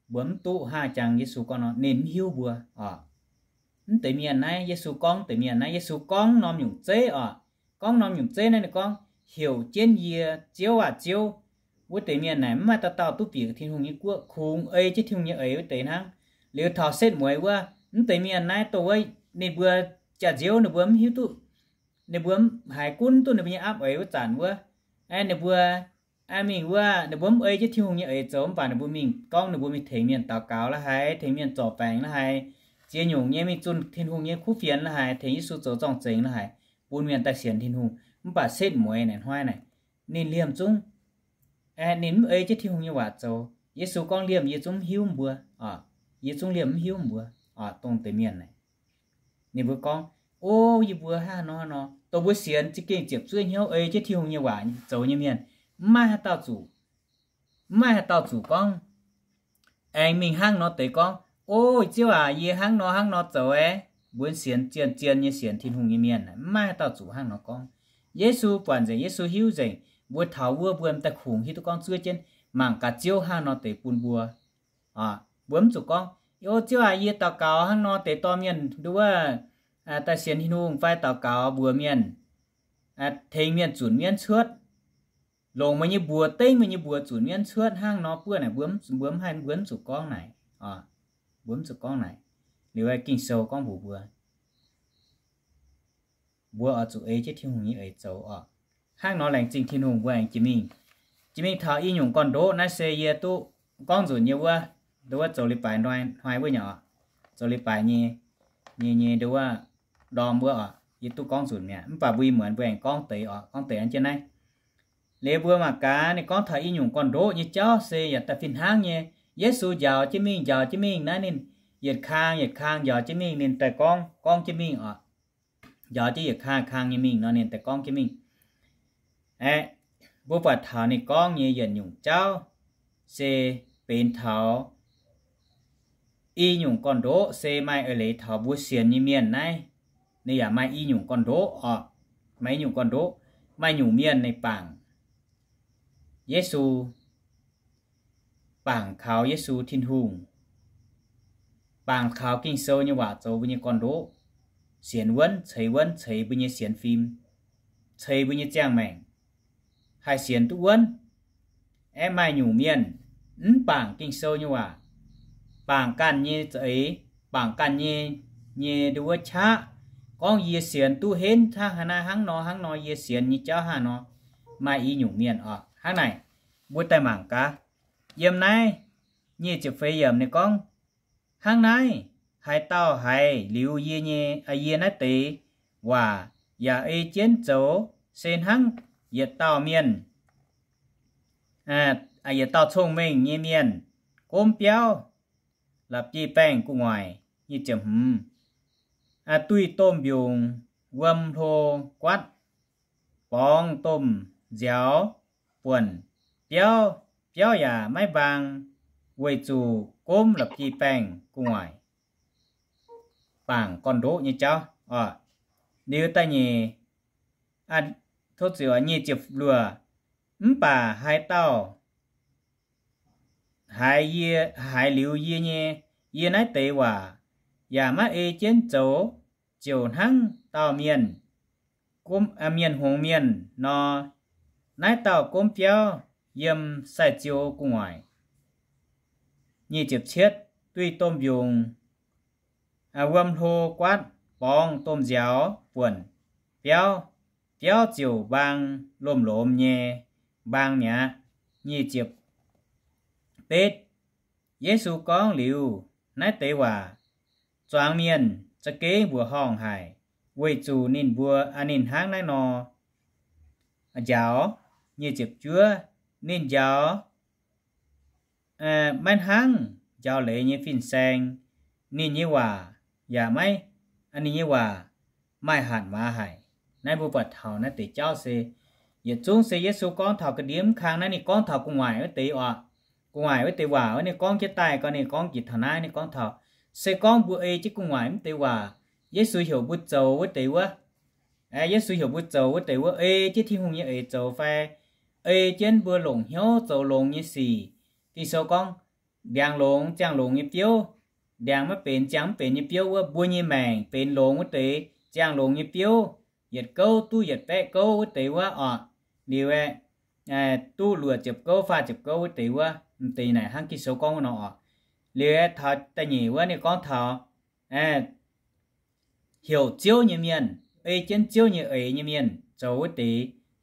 mbuo mv duqv hnangv jangx Yesu gorngv nor, ninh mv hiuv mbuo oc. Mv deix mienh naaiv, Yesu gorngv mv deix mienh naaiv, Yesu gorngv norm nyungc zeiv oc. Gorngv norm nyungc zeiv naaiv ninh gorngv, heuc jienv yie Ziouv aac Ziouv, wuov deix mienh naaic mv maaih dauh dauh duqv bieqc Tin-Hungh nyei guoqv, kungx ei jienv Tin-Hungh nyei eix wuov deix hnangv. Liuz taux setv mueiz wuov, mv deix mienh naaiv dongh wuov ninh mbuo jaax-nziouv ninh mbuo mv hiuv duqv ninh mbuo mv haiz gunv duqv ninh mbuo nyei apv eix wuov zanc wuov, ninh mbuo mingh wuov, ninh mbuo mv ei jienv Tin-Hungh nyei eix zoux, mv baac ninh mbuo mingh gorngv ninh mbuo mingh tengx mienh daux gaux la'haiz, tengx mienh zorc baengc la'haiz, ziex nyungc nyei mingh zunh Tin-Hungh nyei kuv fienx la'haiz, tengx Yesu zoux zorng-zengx la'haiz, bun mienh daaih sienx Tin-Hungh. Mv baac setv mueiz naaic hnoi naaic, ninh liemh zungv, ninh mv ei jienv Tin-Hungh nyei waac zoux. Yesu gorngv, liemh yie zungv mv hiuv mbuo, yie zungv liemh mv hiuv mbuo, dongh deix mienh naaic. Ninh mbuo gorngv, o, yie mbuo hnangv nor nor, dongh mbuo sienx za'gengh ziepc zuoqv hnyouv ei jienv Tin-Hungh nyei waac zoux nyei mienh, mv maaih haaix dauh zuqc, mv maaih haaix dauh zuqc gorngv aengx mingh hnangv nor deix gorngv, o, Ziouv aac, yie hnangv nor hnangv nor zoux aeqv, mbuo sienx zien-zien nyei sienx Tin-Hungh nyei mienh, mv maaih haaix dauh zuqc hnangv nor gorngv. Yesu buatc nzengc, Yesu hiuv nzengc, mbuo taux wuov mbuo m'daaih kungx hiuv duqv gorngv zuov jienv mangc gaax Ziouv hnangv nor deix bun mbuo. Mbuo mv zuqc gorngv, o, Ziouv aac, yie daux gaux hnangv nor deix dorh mienh nduov daaih sienx Tin-Hungh fai daux gaux mbuox mienh, tengx mienh zunc mienv cuotv, longc meih nyei mbuox dengv meih nyei mbuox zunc mienv cuotv hnangv nor buov naaic, mbuo mv haih, mbuo mv zuqc gorngv naaic. Mbuo mv zuqc gorngv naaic. Liuz Ging-Sou gorngv mbuox mbuo, mbuo oix zuqc ei jienv Tin-Hungh nyei eix zoux oc. Hnangv nor laengz zingh Tin-Hungh, mbuo aengx jiex mingh, jiex mingh taux i nyungc gorn-ndoqv naaiv se yie duqv gorngv nzunc nyei wuov, nduov zoux leiz-baaix hnoi wuov nyei oc. Zoux leiz-baaix nyei, nyei, nyei nduov ndorm wuov oc, yie duqv gorngv nzunc mi'aqv. Mv baac mbuo ih muonz mbuo aengx gorngv deix oc, gorngv deix an jienv naaiv. Liuz mbuo mangc gaax ninh gorngv taux i nyungc gorn-ndoqv nyei jauv se yaac daaih fih hnangv nyei. Yesu njaaux jienv mingh, njaaux jienv mingh naaiv ninh yietc kang yietc kang njaaux jienv mingh, ninh daaih gorngv, gorngv jienv mingh oc. Njaaux jienv yietc kang kang nyei mingh nor, ninh daaih gorngv jienv mingh. Aeqv, mbuo buatc taux ninh gorngv nyei yietc nyungc jauv se benx taux i nyungc gorn-ndoqv se maaih eix leiz taux mbuo sienx nyei mienh naaiv. Ninh yaac maaih i nyungc gorn-ndoqv oc, maaih i nyungc gorn-ndoqv, maaih nyungc mienh ninh bangc Yesu, bangc kaux Yesu Tin-Hungh, bangc kaux Ging-Sou nyei waac zoux mbuo nyei gorn-ndoqv, sienx wuonv, ceix wuonv, ceix mbuo nyei sienx fim, ceix mbuo nyei ziangh maengc, haih sienx duqv wuonv. Aeqv, maaih nyungc mienh mv bangc Ging-Sou nyei waac, bangc ganh nyei za'eix, bangc ganh nyei, nyei nduov qaqv, gorngv yie sienx duqv henv hnangv haaix naaiv, hnangv nor hnangv nor, yie sienx nyei jauv hnangv nor. Maaih i nyungc mienh oc. Hnangv naaic, mbuo daaih mangc gaax. Yiem naaiv nyic ziepc feix yiemc ninh gorngv, hnangv naaiv, haaix dauh haiz liuz yie nyei, yie naaiv deix waac yaac ei jienv zoux, se hnangv yietc dauh mienh, yietc dauh cong-mengh nyei mienh gomv biauv la'bieiv-baengh gu'nguaaic, nyic ziepc hmz, duih domh mbiungc wuom hlo guatv, borngz domh nziaaux buonc biauv, biauv yaac maiv mbaang, weic zuqc gomv la'bieiv-baengh gu'nguaaic. Bangc gorn-ndoqv nyei jauv oc. Liuz da'nyeic, tov ziux nyic ziepc luoqc, mv baac haaix dauh haiz yie, haiz liuz yie nyei, yie naaiv deix waac yaac maiv ei jienv zoux, ziouc hnangv dauh mienh, mienh hngongx mienh nor, naaiv dauh gomv biauv yiem sai-ziou gu'nguaaic. Nyic ziepc cietv, duih domh mbiungc wuom hlo guatv, borngz domh nziaaux buonc biauv, biauv ziouc mbaang, lomh lomh nyei mbaang mi'aqv. Nyic ziepc betv, Yesu gorngv liuz naaiv deix waac, zuangx mienh za'gengh mbuoqc horngh haic, weic zuqc ninh mbuo, ninh hnangv naaiv nor njaaux. Nyic ziepc juov, ninh njaaux maiv hnangv njaaux leiz nyei fin-saeng, ninh nyei waac yaac maiv, ninh nyei waac maaih hatc maaz haic. Naaiv mbuo buatc taux naaiv deix jauv se, yietc zungv se Yesu gorngv taux ga'ndiev mv kang naaiv, ninh gorngv taux gu'nguaaic wuov deix oc. Gu'nguaaic wuov deix waac wuov, ninh gorngv jienv daaih gau, ninh gorngv jiex taux naaiv, ninh gorngv taux, se gorngv mbuo ei jienv gu'nguaaic mv deix waac, Yesu heuc mbuo zoux wuov deix wuov, Yesu heuc mbuo zoux wuov deix wuov, ei jienv Tin-Hungh nyei eix zoux fai ei jienv mbuo longc hnyouv zoux longx nyei sic. Ging-Sou gorngv, ndiangx longx ziangh longx nyei biouv, ndiangx maiv benx ziangh mv benx nyei biouv wuov, mbuo nyei maengc benx longx wuov deix ziangh longx nyei biouv, yietc gouv duqv yietc baeqv gouv wuov deix wuov oc. Liuz aeqv, duqv luoqc ziepc gouv, faah ziepc gouv wuov deix wuov, m'deix naaic hnangv Ging-Sou gorngv wuov nor oc. Liuz aeqv, taux da'nyeic wuov ninh gorngv taux heuc Ziouv nyei mienh, ei jienv Ziouv nyei eix nyei mienh zoux wuov deix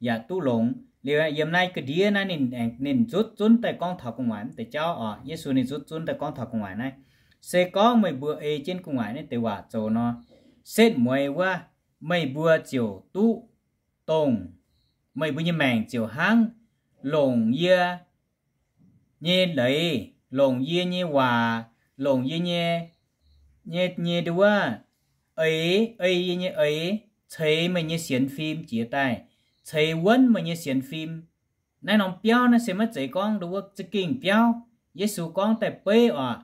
yaac duqv longx. Liuz yiem naaiv ga'ndiev naaiv ninh, ninh nzutv zunv daaih gorngv taux gu'nguaaic wuov deix jauv oc. Yesu ninh nzutv zunv daaih gorngv taux gu'nguaaic naaiv, se gorngv meih mbuo ei jienv gu'nguaaic naaiv deix waac zoux nor, setv mueiz wuov, meih mbuo ziouc duqv dongh, meih mbuo nyei maengc ziouc hnangv longc yie nyei leiz, longc yie nyei waac, longc yie nyei, nyei, nyei nduov, eix, ei yie nyei eix, ceix meih nyei sienx fim jiex daaih, ceix wuonv meih nyei sienx fim. Naaiv norm biauv naaiv se maiv zeiz gorngv nduov za'gengh biauv. Yesu gorngv daaih beiv oc,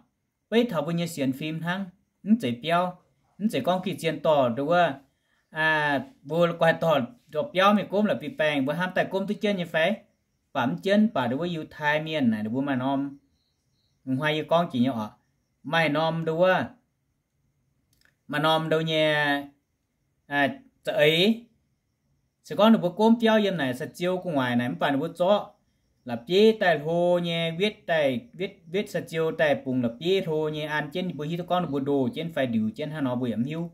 beiv taux mbuo nyei sienx fim hnangv. Mv zeiz biauv, mv zeiz gorngv gih zien dorh nduov, mbuo guai dorh biauv mingh gomv la'bieiv-baengh, mbuo hnamv daaih gomv duqv jienv nyei fai? Baac mv jienv, baac nduov Yiutai Mienh naaic ninh mbuo maaih norm, hnoi yie gorngv jiex nyei oc, maaih norm nduov, maaih norm nduov nyei za'eix. Se gorngv ninh mbuo gomv biauv yiem naaic sai-ziou gu'nguaaic naaic, mv baac ninh mbuo zorqv la'bieiv daaih hlo nyei, wetv daaih, wetv, wetv sai-ziou daaih bungx la'bieiv hlo nyei an jienv. Ninh mbuo hiuv duqv gorngv ninh mbuo ndoh jienv fai ndiux jienv hnangv nor mbuo yaac mv hiuv.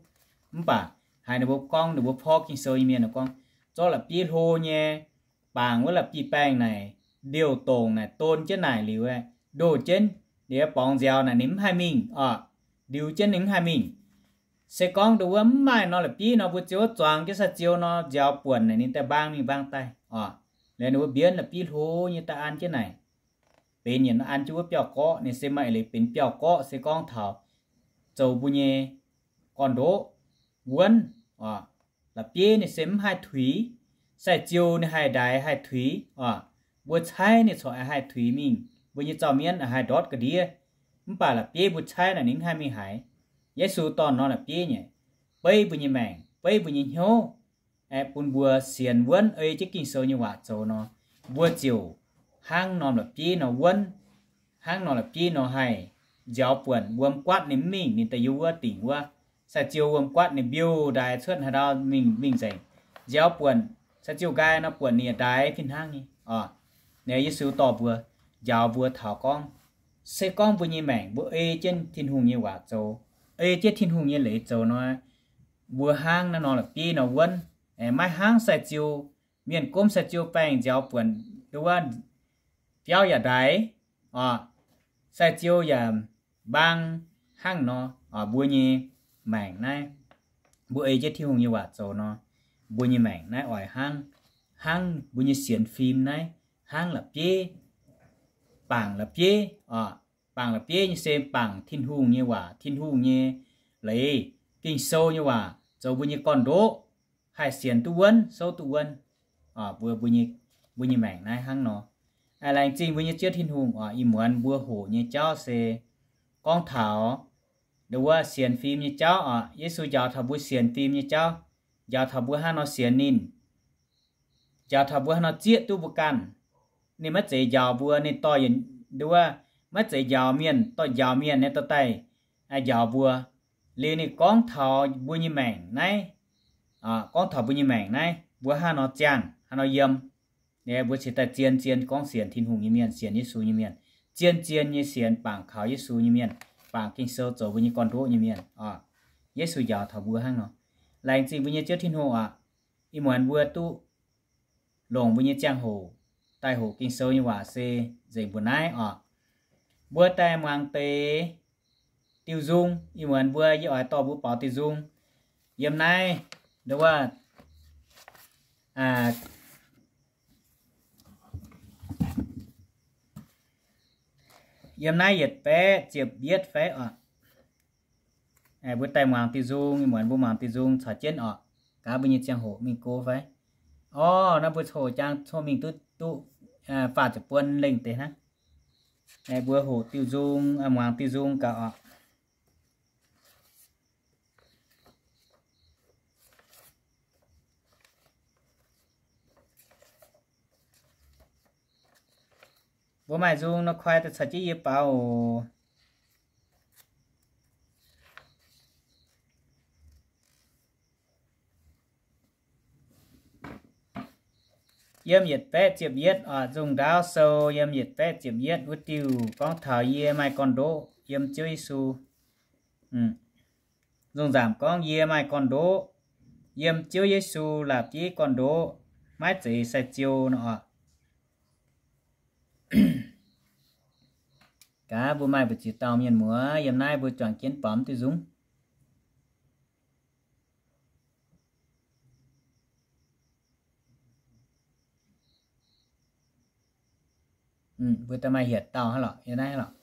Mv baac haiz ninh mbuo gorngv, ninh mbuo porv Ging-Sou nyei mienh gorngv, zorqv la'bieiv hlo nyei, bangc wuov la'bieiv-baengh naaic, ndiouh dongc naaic, don jienv naaic liuz, ndoh jienv, liuz borngz nziaaux naaic ninh mv haih mingh oc. Ndiux jienv ninh mv haih mingh. Se gorngv nduov wuov mv maaih nor la'bieiv nor, mbuo ziouc zuangx jienv sai-ziou nor, nziaaux buonc naaic ninh daaih mbaang mingh mbaang daaih oc. Liuz ninh mbuo mbienv la'bieiv hlo nyei daaih an jienv naaic, benx yietc norm an jienv wuov biauv-gorqv. Ninh se maaih leiz benx biauv-gorqv se gorngv taux zoux mbuo nyei gorn-ndoqv wuonv oc. La'bieiv ninh se mv haih tuix, sai-ziou ninh haih ndaix haih tuix oc. Mbuo caaiv ninh corc haih tuix mingh, mbuo nyei zaux-mienv haih ndortv ga'ndiev. Mv baac la'bieiv mbuo caaiv naaic ninh mv haih mingh haaix. Yesu dorh norm la'bieiv nyei beiv mbuo nyei maengc, beiv mbuo nyei hnyouv, aeqv, bun mbuo sienx wuonv ei jienv Ging-Sou nyei waac zoux nor, mbuo ziouc hnangv norm la'bieiv nor wuonv, hnangv norm la'bieiv nor haih nziaaux buonc, wuom guatv ninh mv mingh, ninh daaih yiem wuov dingc wuov. Sai-ziou wuom guatv ninh mbiouh ndaix cuotv haaix ndau mingh, mingh nzengc. Nziaaux buonc, sai-ziou nqaai nor buonc ninh yaac ndaix fih hnangv nyei oc. Naaiv Yesu dorh mbuo, njaaux mbuo taux gorngv, se gorngv mbuo nyei maengc mbuo ei jienv Tin-Hungh nyei waac zoux, ei jienv Tin-Hungh nyei leiz zoux nor, mbuo hnangv naaiv norm la'bieiv nor wuonv, maiv hnangv sai-ziou. Mienh gomv sai-ziou baengh nziaaux buonc nduov, biauv yaac ndaix oc, sai-ziou yaac mbaang hnangv nor. Mbuo nyei maengc naaiv, mbuo ei jienv Tin-Hungh nyei waac zoux nor, mbuo nyei maengc naaiv oix hnangv, hnangv mbuo nyei sienx fim naaiv, hnangv la'bieiv, bangc la'bieiv oc. Bangc la'bieiv nyei se bangc Tin-Hungh nyei waac, Tin-Hungh nyei leiz, Ging-Sou nyei waac zoux mbuo nyei gorn-ndoqv, haih sienx duqv wuonv, souv duqv wuonv. Mbuo, mbuo nyei maengc naaiv hnangv nor. Laengz zingh mbuo nyei Ziouv Tin-Hungh oc. Ih muonz mbuo hoqc nyei jauv se gorngv taux nduov wuov sienx fim nyei jauv oc. Yesu njaaux taux mbuo sienx fim nyei jauv, njaaux taux mbuo hnangv nor sienx ninh, njaaux taux mbuo hnangv nor zieqv duqv mbuo ganh. Ninh maiv zeiz njaaux mbuo, ninh dorh, nduov wuov, maiv zeiz njaaux mienh, dorh njaaux mienh nyei dorh daaih njaaux mbuo. Liuz ninh gorngv taux mbuo nyei maengc naaiv, gorngv taux mbuo nyei maengc naaiv mbuo hnangv nor ziangh, hnangv nor yiem. Mbuo cingx daaih zien-zien gorngv sienx Tin-Hungh nyei mienh, sienx Yesu nyei mienh, zien-zien nyei sienx bangc kaux Yesu nyei mienh, bangc Ging-Sou zoux mbuo nyei gorn-ndoqv nyei mienh oc. Yesu njaaux taux mbuo hnangv nor. Laengz zingh mbuo nyei Ziouv Tin-Hungh oc. Ih muonz mbuo duqv longc mbuo nyei ziangh hoc daaih hoqc Ging-Sou nyei waac se nzengc mbuo naaiv oc. Mbuo daaih muangx deix diuh nzung. Ih muonz mbuo, yie oix dorh mbuo baaux diuh nzung yiem naaiv, nduov wuov, yiem naaiv yietc baeqv ziepc yietv fai oc. Mbuo daaih muangx diuh nzung. Ih muonz mbuo muangx diuh nzung caux jienv oc. Gaax mbuo nyei ziangh hoc mingh go fai? Orv, naaiv mbuo coqv jang coqv mingh duqv, duqv faah ziepc buon lengh deix hnangv. Mbuo hoqc diuh nzung, muangx diuh nzung gaax oc. Mbuo maaih nzung nor koi daaih caux jienv yie baaux oc. Yiem yietc baeqv ziepc yietv oc, Nzung Ndaauv Sou yiem yietc baeqv ziepc yietv wuov diuh gorngv taux yie maaih gorn-ndoqv yiem Ziouv Yesu. Nzung Nzamc gorngv, yie maaih gorn-ndoqv, yiem Ziouv Yesu la'bieiv gorn-ndoqv, maiv zeiz sai-ziou nor oc. Gaax mbuo maaih mbu'ziex dauh mienh muoz yiem naaiv mbuo juangc jienv baaux diuh nzungv. Mbuo daaih maaih hietc dauh hnangv lorqc, yiem naaiv lorqc.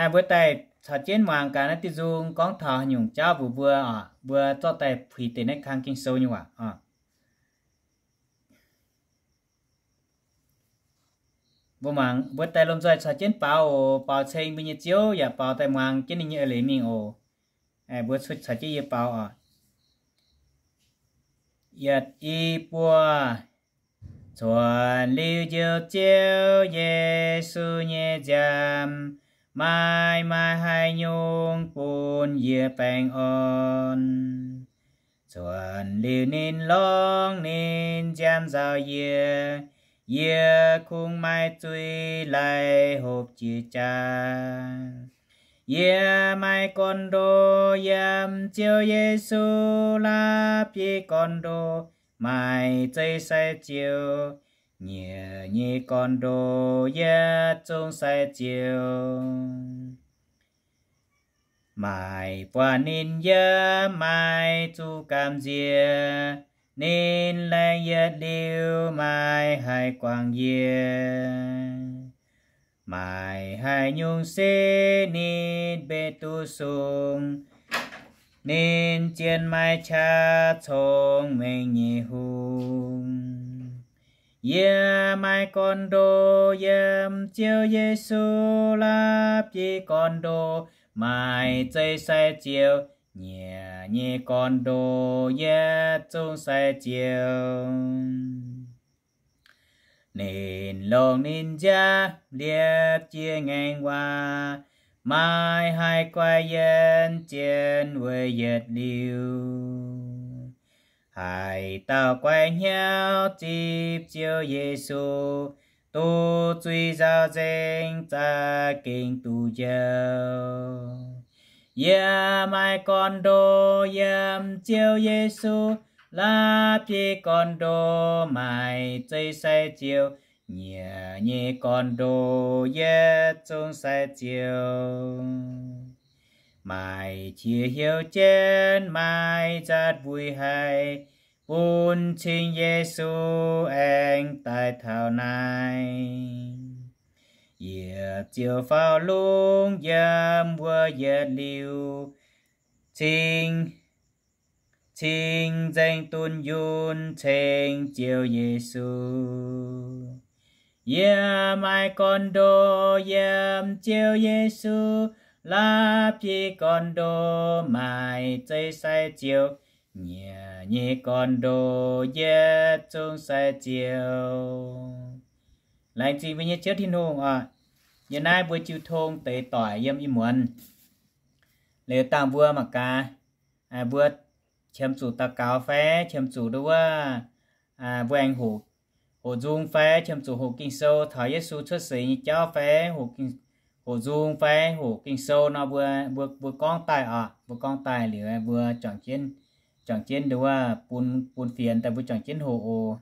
Mbuo daaih caux jienv muangx gaax naaiv diuh nzung gorngv taux haaix nyungc jauv mbuox mbuo oc. Mbuo zorqv daaih puix deix naaiv kang Ging-Sou nyei waac oc. Mbuo muangx, mbuo daaih lomh nzoih caux jienv baaux oc. Baaux ceng mbuo nyei Ziouv yaac baaux daaih muangx jienv ninh nyei eix leiz mingh oc. Mbuo caux jienv yie baaux oc. Yietc, i, buo. Cuotv liuz Njoux Ziouv Yesu nyei nziaamv, maaih maaih haaix nyungc bun yie baengh orn? Cuotv liuz ninh longc ninh nziaamv nzauh yie, yie kungx maaih zuiz laih hopv jiex jaax. Yie maaih gorn-ndoqv yiem Ziouv Yesu la'bieiv gorn-ndoqv, maaih zeiv sai-ziou. Nyiec nyei gorn-ndoqv yietc zungv sai-ziou. Maaih buatc ninh yiem maaiz zuqc gamh nziex, ninh laengz yietc liuz maaih haih guangc yie. Maaih haaix nyungc se ninh mbenc duqv sung, ninh zien maaih qaqv cong-mengh nyei hungh. Yie maaih gorn-ndoqv yiem Ziouv Yesu la'bieiv gorn-ndoqv, maaih zeiv sai-ziou. Nyiec nyei gorn-ndoqv yietc zungv sai-ziou. Ninh longc ninh nziaamv liepc jiez ngaengc waac, maaih haih guaix yienh jienv weic yietc liuz. Haaix dauh guaix hnyouv zipv Ziouv Yesu, duqv zuiz nzaaux nzengc, za'gengh duqv njoux. Yie maaih gorn-ndoqv yiem Ziouv Yesu la'bieiv gorn-ndoqv, maaih zeiv sai-ziou. Nyiec nyei gorn-ndoqv yietc zungv sai-ziou. Maaih qiex heuc jienv maaih nzatc mbueiz haic, bun cing Yesu aengx daaih taux naaiv. Yie ziouc faaux lungh yiem wuov yietc liuz, cing, cing-nzengc dunh yunh ceng Ziouv Yesu. Yie maaih gorn-ndoqv yiem Ziouv Yesu la'bieiv gorn-ndoqv, maaih zeiv sai-ziou. Nyiec nyei gorn-ndoqv yietc zungv sai-ziou. Laengz zingh mbuo nyei Ziouv Tin-Hungh oc. Yiem naaiv mbuo jiu tong deix doic yiem ih muonz. Liuz dangh mbuo mangc gaax, mbuo qiemx zuqc daux gaux fai qiemx zuqc nduov wuov, mbuo aengx hoqc nzung fai qiemx zuqc hoqc Ging-Sou taux Yesu cuotv seix nyei jauv fai hoqc nzung fai hoqc Ging-Sou nor, mbuo, mbuo gorngv daaih oc. Mbuo gorngv daaih liuz mbuo juangc jienv nduov wuov bun, bun fienx daaih mbuo juangc jienv hoqc oc.